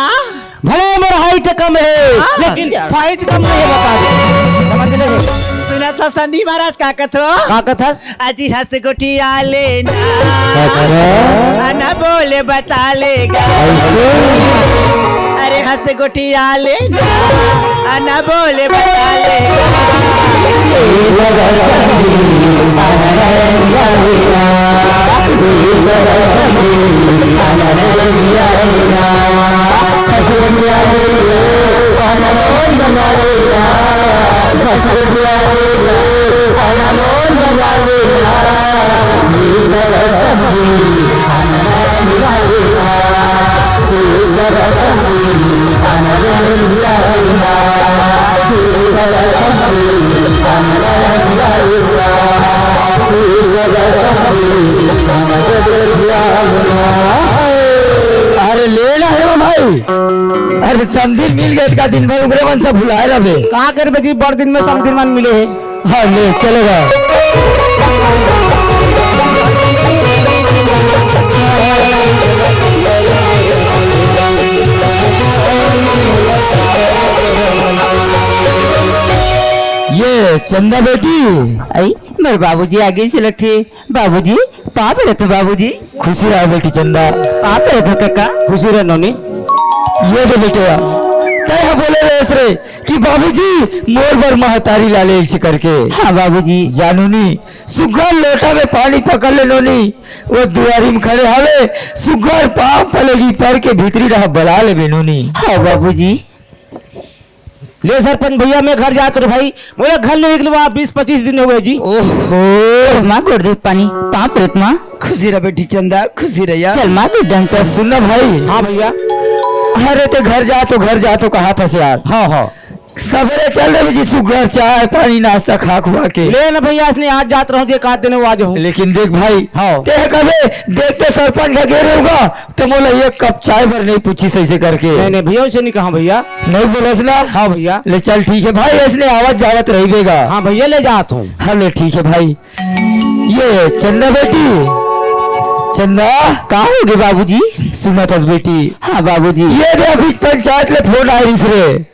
भले मोर हाइट कम है, हाँ। लेकिन फाइट कम नहीं है, बता दे। समझ ले? सुना था संधि महाराज का कथो? का कथस? अजी हंस गोठिया लेना। का करे? आना बोले बता लेगा। ऐसे? अरे हंस गोठिया लेना। आना बोले बता लेगा। अरे ले ना हे भाई। अरे समधी मिल गए का, दिन भर उगरे मन से भुलाए रहे। का करबे जी, बड़ दिन में समधी मन मिले हे। हाँ, ले, चलेगा। ये चंदा बेटी। आई, मेरे बाबूजी आगे से लट्ठे। बाबूजी, पाँव परत हों बाबूजी। खुशी रहा बेटी चंदा। पाँव परत हों काका। खुशी रहा नोनी। ये दे बेटे, तय हा बोले रहे रे कि बाबूजी मोर बर महतारी ला ले अइसे करके। हाँ बाबूजी। जा नोनी, सुग्घर लोटा में पानी पकड़ ले नोनी, वो दुआरी में खड़े हवे, सुग्घर पाँव पलेगी पर के भीतरी डहा बला लेबे नोनी। हाँ बाबूजी। ले सरपंच भैया, मैं घर जात रहों भाई, मोला घर ले निकलवा, बीस पच्चीस दिन हो गए जी। ओहो। माँ गोड़ धोत पानी, पाँव परत माँ। खुशी रह बेटी चंदा, खुशी रह यार। चल माँ गोड़ डांचा। सुन ना भाई। हाँ भैया। अरे ते घर जा तो, घर जा तो कहा था से यार। हाँ, हाँ। सबेरे चल देबे जी, सुग्घर चाय पानी नाश्ता खा खुआ के। ले ना भैया, इसने आज जात रहों, एक आध दिन वो आ जाऊँ। लेकिन देख भाई, हाँ। ते कबे देख तो सरपंच का घेरे होगा, ते मोला एक कप चाय भर नहीं पूछिस अइसे करके। नहीं, नहीं भैया, उसे नहीं कहा भैया। नहीं बोलस ना? हाँ भैया। ले चल ठीक है भाई, इसने आवत जावत रहिबे गा। हाँ भैया, ले जात हों। हाँ ले ठीक है भाई। ये चंदा बेटी, चंदा। का होगे बाबूजी? सुनत हस बेटी। हाँ बाबूजी। ये दे अभी पंचायत ले फोन आए रिहिस रे।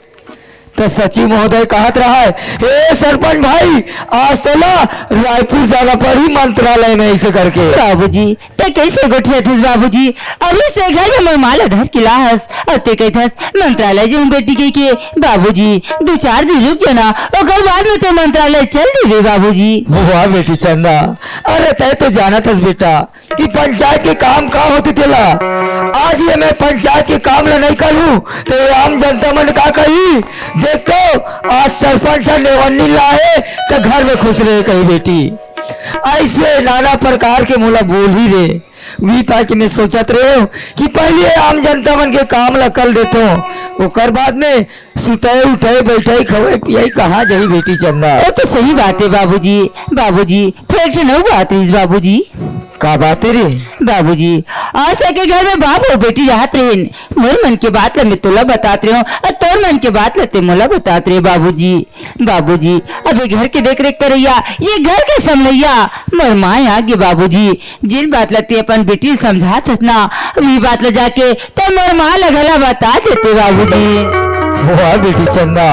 त सचिव महोदय कहत रहा है, "ए सरपंच भाई, आज तोला रायपुर जाना पड़ही मंत्रालय में," अइसे करके। बाबूजी, ते कइसे गोठियाथस बाबूजी? अभी से घर में मोर माँ ला धर के लाहस, अउ ते कहिथस मंत्रालय जाहूँ बेटी कहिके। बाबूजी, दू चार दिन रुक जाना, ओकर बाद में तो मंत्रालय चल देबे बाबूजी। वाह बेटी चंदा, अरे तय तो जानत हस बेटा, कि पंचायत के काम का होथे तेला। आज ये मैं पंचायत के काम ला नहीं करूँ, तो ये आम जनता मन का कही? देख तो, आज सरपंच ह नेवन्नी लाए, तो घर में खुश रहे कही बेटी। अइसे नाना प्रकार के मोला बोलही रे। उही पाय के मैं सोचत रहे हूँ कि पहले आम जनता मन के काम ला कर देथों, ओकर बाद में सुतई उठई, बइठई, खवई पियई कहाँ जाही बेटी चंदा? वो तो सही बात है बाबूजी। बाबूजी, फेर एक ठन अउ बात रहिस बाबूजी। का बात है रे? बाबूजी, आज तक के घर में बाप अउ बेटी रहत रहिन। मोर मन के बात ला मैं तोला बतात रहे हूँ, अउ तोर मन के बात ला ते मोला बतात रहे बाबूजी। बाबूजी, अभी घर के देख रेख करइया, ये घर के संभलइया मोर माँ आगे बाबूजी। जेन बात ला ते अपन बेटी ल समझात हस ना, उही बात ला जाके ते मोर माँ ला घला बता देते बाबूजी। वाह बेटी चंदा,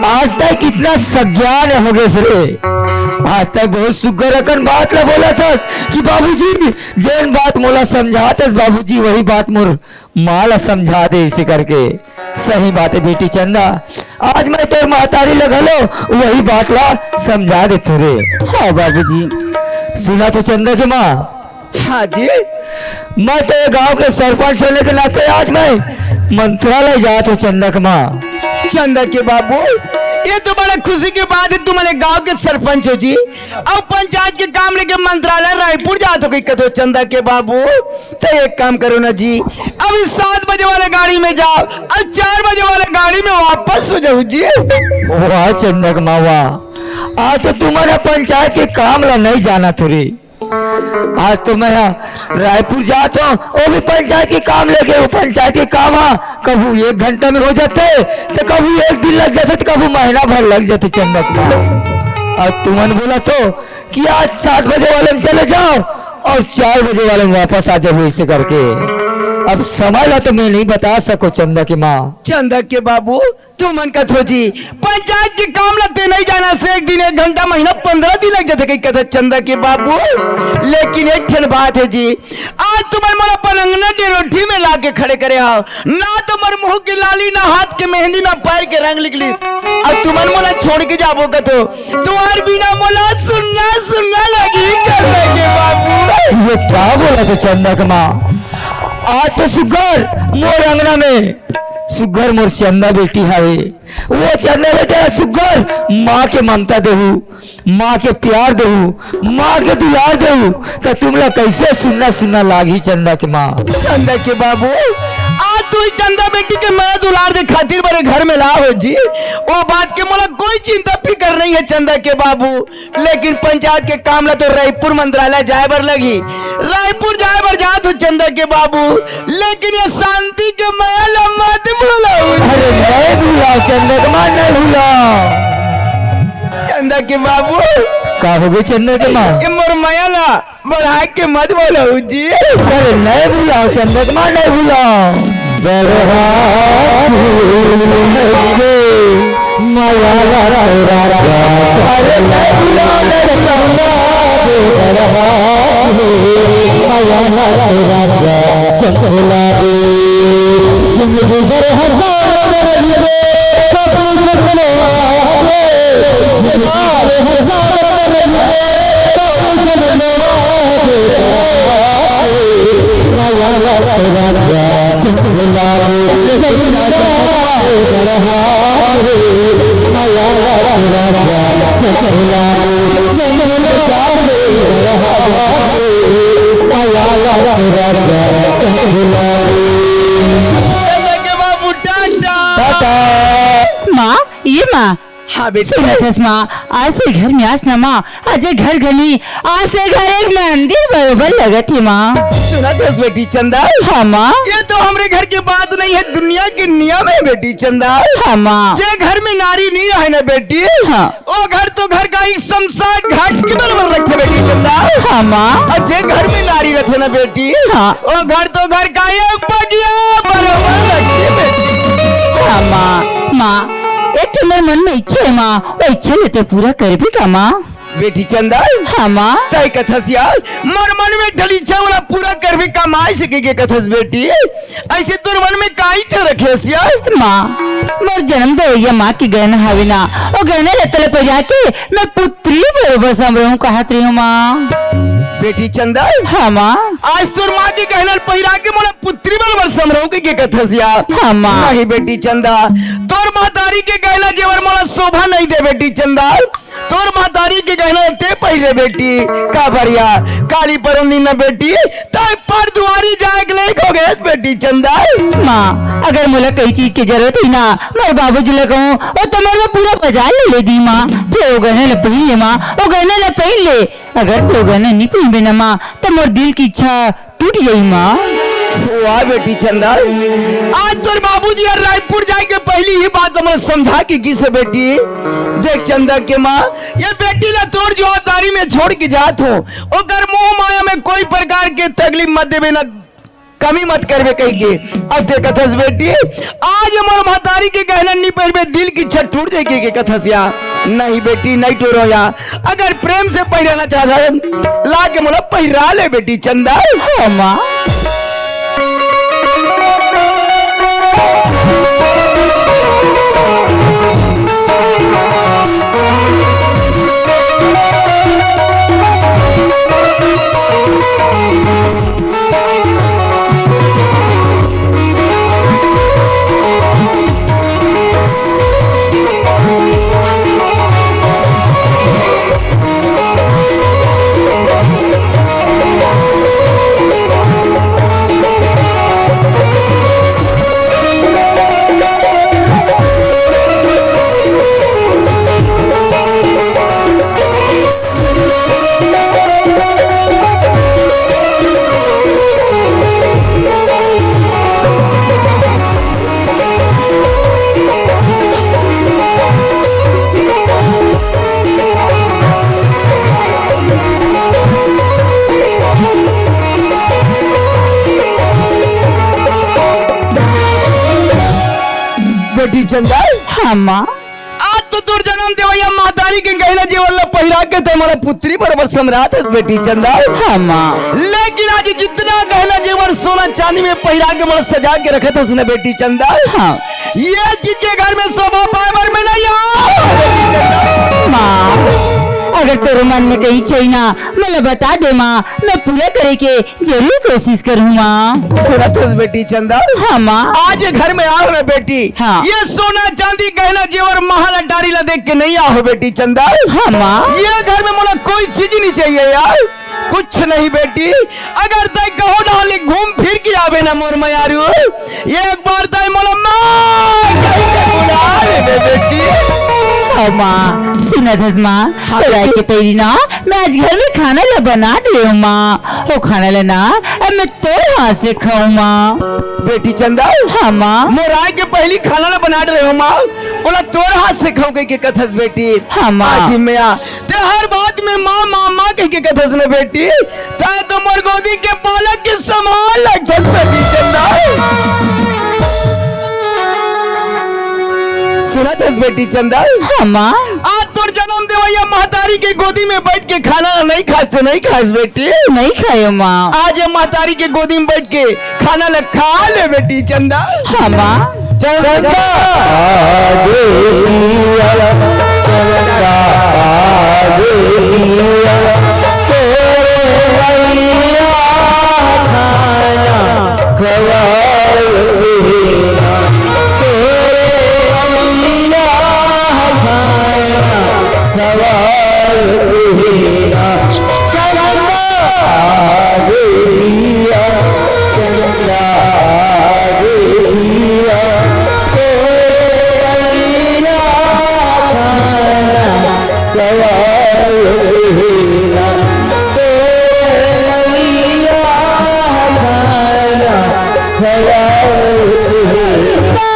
आज तक कितना सज्ञान हो गए रे। आज तक बहुत सुग्घर अकन बात ला बोलत हस कि बाबूजी, जेन बात मोला समझात हस बाबूजी, वही बात मोर माँ ला समझा दे अइसे करके। सही बात है बेटी चंदा, आज मैं तोर महतारी ला घलो वही बात ला समझा देथों रे। हाँ बाबूजी। सुनत हो चंदा के माँ? हाँ जी। मैं तो ये गांव के सरपंच होने के नाते आज मैं मंत्रालय जात हों चंदा के माँ। चंदा के बाबू, ये तो बड़ा खुशी के बात है, तुम हमारे गांव के सरपंच हो जी। अब पंचायत के काम लेके मंत्रालय रायपुर जात हो कहिके कथो चंदा के बाबू। तो एक काम करो ना जी, अभी सात बजे वाले गाड़ी में जाओ अउ चार बजे वाले गाड़ी में वापस हो जाओ जी। वाह चंदा के माँ वाह, आज तो तुमन पंचायत के काम ला नहीं जानत हो रे। आज तो मैं ह रायपुर जात हों, वो भी पंचायत के काम लेके। वो पंचायत के काम ह कभू एक घंटा में हो जाथे, त कभू एक दिन लग जाथे, त कभू महीना भर लग जाथे चंदा के माँ। अउ तुमन बोलत हो कि आज सात बजे वाले में चले जाओ अउ चार बजे वाले में वापस आ जाओ, अइसे करके। अब समय ला तो मैं नहीं बता सकों चंदा के माँ। चंदा के बाबू, तुमन कथो जी, पंचायत के काम ला ते नहीं जानस, एक दिन, एक घंटा, महीना, पंद्रह दिन लग जाथे कहिके कथस चंदा के बाबू। लेकिन एक ठन बात है जी, आज तुमन मोला अपन अंगना डेरोठी में लाके खड़े करे हव, ना तो मोर मुंह के लाली, ना हाथ के मेहंदी, ना पैर के रंग निकलिस, अउ तुमन मोला छोड़ के जाबो कथो, तुम्हर बिना मोला सुन्ना सुन्ना लगही चंदा के बाबू। ये का बोलत हे चंदा के माँ? आज तो सुग्घर मोर अंगना में सुग्घर मोर चंदा बेटी हवे, वो चंदा बेटी ला सुग्घर माँ के ममता देहू, माँ के प्यार देहू, माँ के दुलार देहू, त तुमला कैसे सुन्ना सुन्ना लागही चंदा के माँ। चंदा के बाबू, आज तू ही चंदा बेटी के मया दुलार दे खातिर बड़े घर में ला हो जी। वो बात के मोला कोई चिंता फिकर नहीं है चंदा के बाबू, लेकिन पंचायत के काम ला तो रायपुर मंत्रालय जाए बर लगही। रायपुर जाए बर जात हो चंदा के बाबू, लेकिन ये शांति के मया ला मत भूलहू। अरे नहीं भूलहूँ चंदा के माँ, नहीं भूलहूँ। चंदा के बाबू। का हो गे चंदा के माँ? ये मोर मया ला बढ़ा के मत भूलहू जी। अरे नहीं भूलहूँ चंदा के माँ, नहीं भूलहूँ। बढ़ा से मया ला तेरा राजा। अरे नहीं भूलहूँ, नहीं भूलहूँ। बढ़ा से मया ला तेरा राजा। चंदा के चंदा के बाबू टाटा। टाटा। माँ, ये माँ। हाँ बेटी। सुनत हस माँ, आज से घर में आस ना माँ, आज ये घर घनी, आज से घर एक मंदिर बरोबर लगत हे माँ। सुनत हस बेटी चंदा? हाँ माँ। ये तो हमरे घर के बात नहीं है, दुनिया के नियम है बेटी चंदा। हाँ माँ। जे घर में नारी नहीं रहे ना बेटी, हाँ। ओ घर तो घर का एक शमशान घाट के बरोबर लगथे बेटी चंदा। हाँ माँ। और जे घर में नारी रथे ना बेटी, हाँ। ओ घर तो घर का एक पगिया बरोबर लगथे बेटी। हाँ माँ, माँ, एक ठो मोर मन में इच्छा है माँ, वो इच्छा ला तैं पूरा करबे का माँ? बेटी चंदा। हाँ माँ। तैं कथस यार, मोर मन में ठन इच्छा ला पूरा करबे का माँ, अइसे कहिके कथस बेटी? अइसे तोर मन में का इच्छा रखे हस यार? माँ, मोर जनम देवइया माँ के गहना हवे ना, ओ गहना ला तैं ला पहिरा के मैं पुत्री बरोबर समरहूँ कहत रहेंव माँ। बेटी चंदा। हाँ माँ। आज तोर माँ के गहना ला पहिरा के मोला पुत्री बरोबर समरहूँ कहिके कथस यार? हाँ माँ। नहीं बेटी चंदा, तोर महतारी के गहना जेवर मोला शोभा नहीं दे बेटी चंदा। तोर महतारी के गहना तैं पहिरे बेटी, काबर यार, काली परौंदी ना बेटी, तैं पर दुआरी जाए के लायक हो गे बेटी चंदा। माँ, अगर मोला कहीं चीज के जरूरत ही ना, मोर बाबूजी ला कहूँ, ओ तो मोर बर पूरा बाजार ले ले दिही माँ, फेर ओ गहना ला पहिर ले माँ, ओ गहना ला पहिर ले। अगर तैं ओ गहना नहीं पहिरबे ना माँ, त मोर दिल के इच्छा टूट जाही माँ। वाह बेटी चंदा, आज तोर बाबूजी ह रायपुर जाए के पहिली ही बात हमन समझा के गिस हे बेटी। देख चंदा के माँ, ये बेटी ला तोर जवाबदारी में छोड़ के जात हों, ओकर मोह माया में कोई प्रकार के तकलीफ मत देबे ना, कमी मत करबे कहिके। अब देखत हस बेटी, आज मोर महतारी के गहना नी पहिरबे, दिल के इच्छा टूट जाही कहिके कथस या। नहीं बेटी, नहीं टूरों या। अगर प्रेम से पहिराना चाहत हस, ला के मोला पहिरा ले बेटी चंदा। हाँ माँ। बेटी चंदा। हाँ माँ। आज तो तोर जनम देवइया महतारी के गहना जेवर ला पहिरा के तैं मोला पुत्री बरोबर समरत हस बेटी चंदा। हाँ माँ। लेकिन आज जितना गहना जेवर सोना चांदी में पहिरा के मोला सजा के रखत हस ना बेटी चंदा। हाँ। ये चीज के घर में शोभा पाए बर में नहीं आओ। माँ, तोर मन में कहीं छै ना, मोला बता दे माँ, मैं पूरा करे के जरूर कोशिश करूँ माँ। सुनत हस बेटी चंदा? हाँ माँ। आज ये घर में आए हो ना बेटी, हाँ। ये सोना चांदी गहना जेवर महल अटारी ला देख के नहीं आए हो बेटी चंदा। हाँ माँ। ये घर में मोला कोई चीज नहीं चाहिए यार, कुछ नहीं बेटी। अगर तय कहो ना ले घूम फिर के आवे ना मोर मयारू, एक बार तय मोला माँ कहि के बुला लेबे बेटी। हाँ माँ, सुनत हस माँ, हाँ तोर आए बेटी। के पहिली ना मैं आज घर में खाना ला बना दे हूँ माँ। वो खाना ला ना अब मैं तोर हाथ से खाऊँ माँ। बेटी चंदा, हाँ माँ। मोर आए के पहिली खाना ला बना दे हूँ माँ, ओला तोर हाथ से खाऊँ कहि के कथस बेटी। हाँ माँ। आज ही मैं आ, ते हर बात में माँ, माँ, माँ कहि के कथस न बेटी, तय तो मोर गोदी के बालक के समान लगथस बेटी चंदा। सुनत हस बेटी चंदा? हाँ माँ। आज तोर जन्म देवैया महतारी के गोदी में बैठ के खाना नहीं खास तो नहीं खास बेटी। नहीं खायो माँ। आज ये महतारी के गोदी में बैठ के खाना ला खा ले बेटी चंदा। हाँ माँ। चंदा। आगे पिया, चंदा, आगे पिया, तोरे मैया खाना खवाए ना, तोरे मैया खाना खवाए ना। चंदा आगे पिया, चंदा आगे पिया, तोरे मैया खाना खवाए ना, तोरे मैया खाना खवाए ना।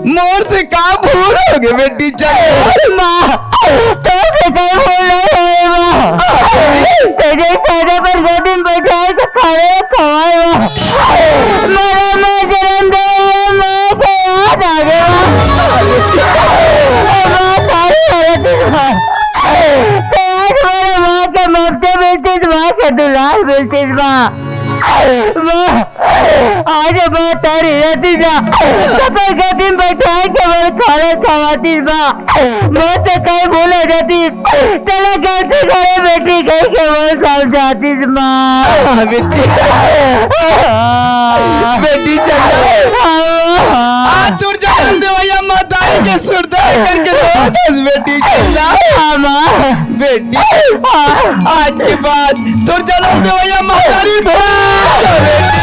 मोर से का भूल हो गए बेटी चंदा? माँ, तोर से कोई भूल नहीं होए माँ। तेरे पैदा पर गोदी में बैठाए तो खाने में खवाए माँ। मेरा माँ जन्म दे, ये माँ के याद आ गया। माँ, सारी गलती माँ। तो आज मेरे माँ के ममता मिलती, माँ के दुलार मिलती माँ। माँ, आज महतारी रहती ना, तो पैसा दिन बैठा के मोर खाना खवाती बा। मैं तो कहीं भूल हो जाती, चला गलती करे बेटी कहीं के मोर समझाती माँ। हाँ, बेटी। बेटी चंदा। हाँ। आज तोर जन्म देवैया महतारी के सुरता करके रोत हस बेटी चंदा। हाँ, माँ। बेटी, आज के बाद तोर जन्म देवैया महतारी भोला बेटी।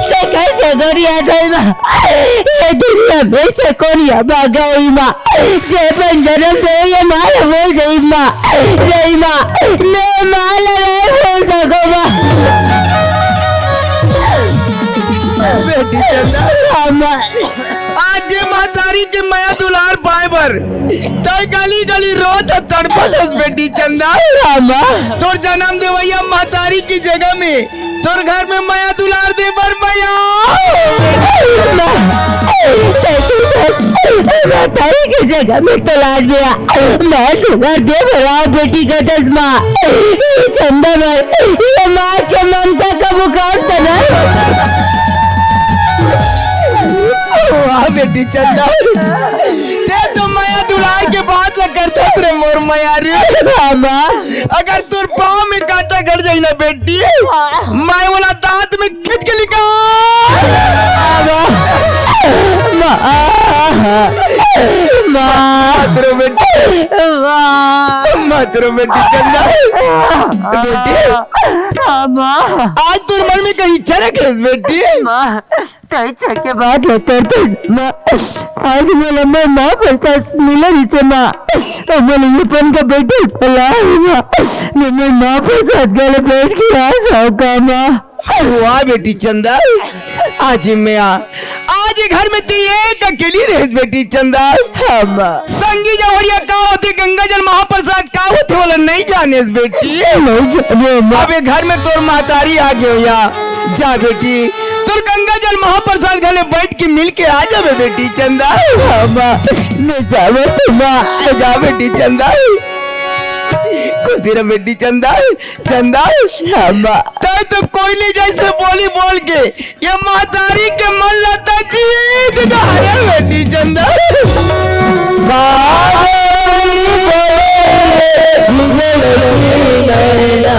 ते कैसे गोरिया गई माँ? ये दुनिया में से कोनिया बा गई माँ। जे अपन जन्म देवैया माँ ला भूल गई माँ। गई माँ, मैं माँ ला नहीं भूल सको माँ। बेटी चंदा। हाँ, माँ। आज ये महतारी के मया दुलार पाए बर तय गली गली रोत तड़पत हस बेटी चंदा। हाँ, माँ। तोर जन्म देवैया महतारी की जगह में तोर घर में मया दुलार दे बर मया। माँ, तय तू बस महतारी की जगह में तलाश गया। माँ दुलार दे बर आओ बेटी का चश्मा। ये चंदा बर, ये माँ के ममता का मुकाम तना। वाह बेटी चंदा, ते तो मया दुलार के बात ल करथस रे मोर मयारी। हाँ, माँ। अगर तोर पाँव में कांटा गड़ जाई ना बेटी, मैं वाला दांत में खींच के निकाल। माँ, माँ, मत रो बेटी। माँ। मत रो बेटी चंदा। बेटी। हाँ, माँ। आज तोर मन में कहीं इच्छा रखेस बेटी। माँ, तय छके बात लेते थे माँ। आज मोला मोर माँ प्रसाद मिले रिसे माँ। अब मोला ये पन का बेटी भला है माँ। मैं मोर माँ प्रसाद गले बैठ के आ जाओ का माँ। वाह बेटी चंदा, आज मैं आ, आज ये घर में तू एक अकेली रहे बेटी चंदा। हाँ, माँ। संगी जवरिया का होते, गंगा जल महाप्रसाद का होते, वाला नहीं जाने बेटी। नहीं जाने, माँ। अब ये घर में तोर महतारी आ गयो या, जा बेटी, तो अउ गंगा जल महाप्रसाद घले बइठ के मिल के आ जाबे बेटी चंदा। हाँ माँ, मैं जाबे तो माँ, आ जा बेटी चंदा। खुशी रह बेटी चंदा, चंदा। हाँ माँ। तैं तो कोयली जइसे बोली बोल के ये महतारी के मन ला त जीत डारे बेटी चंदा। बाबरी बोले रे, बिगड़ की नैना।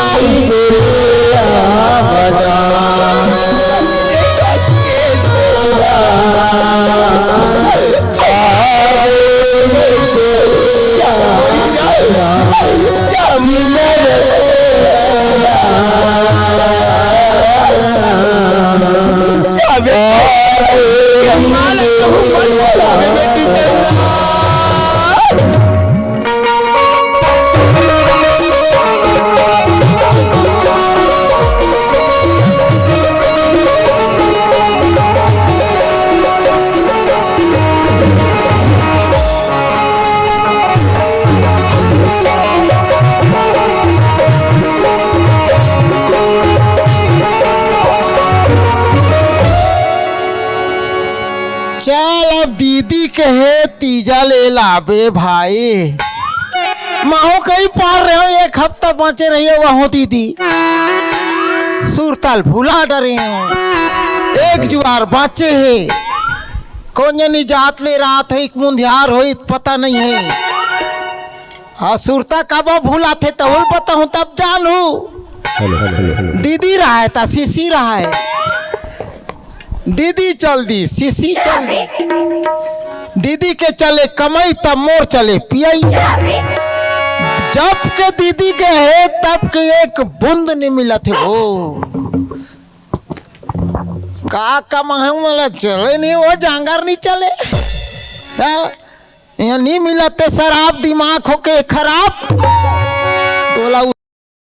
बाबरी बोले, आ बजा, बिगड़ की नैना। चल, अब दीदी कहे तीजा ले लाबे भाई। महू कहीं पार रहे हो, एक हफ्ता बाँचे रहिए वहू दीदी। सुरता ल भुला डरे हो, एक जुआर बाँचे हे। कोन जनी जात ले रात होई, मुंधियार होई, पता नहीं है। हाँ, सुरता कब भुलाथे तहू ल बताहूँ तब जानहू। दीदी रहय त शिशी रहय। दीदी चल दिस, शिशी चल दिस। दीदी के चले कमई तब मोर चले पियई। जब के दीदी गे हे तब के एक बूंद नइ मिलत हे वो। का कमाहूं, मोला चले नइ, वो जांगर नइ चले। हाँ? ये नइ मिलत हे, शराब दिमाग होके खराब।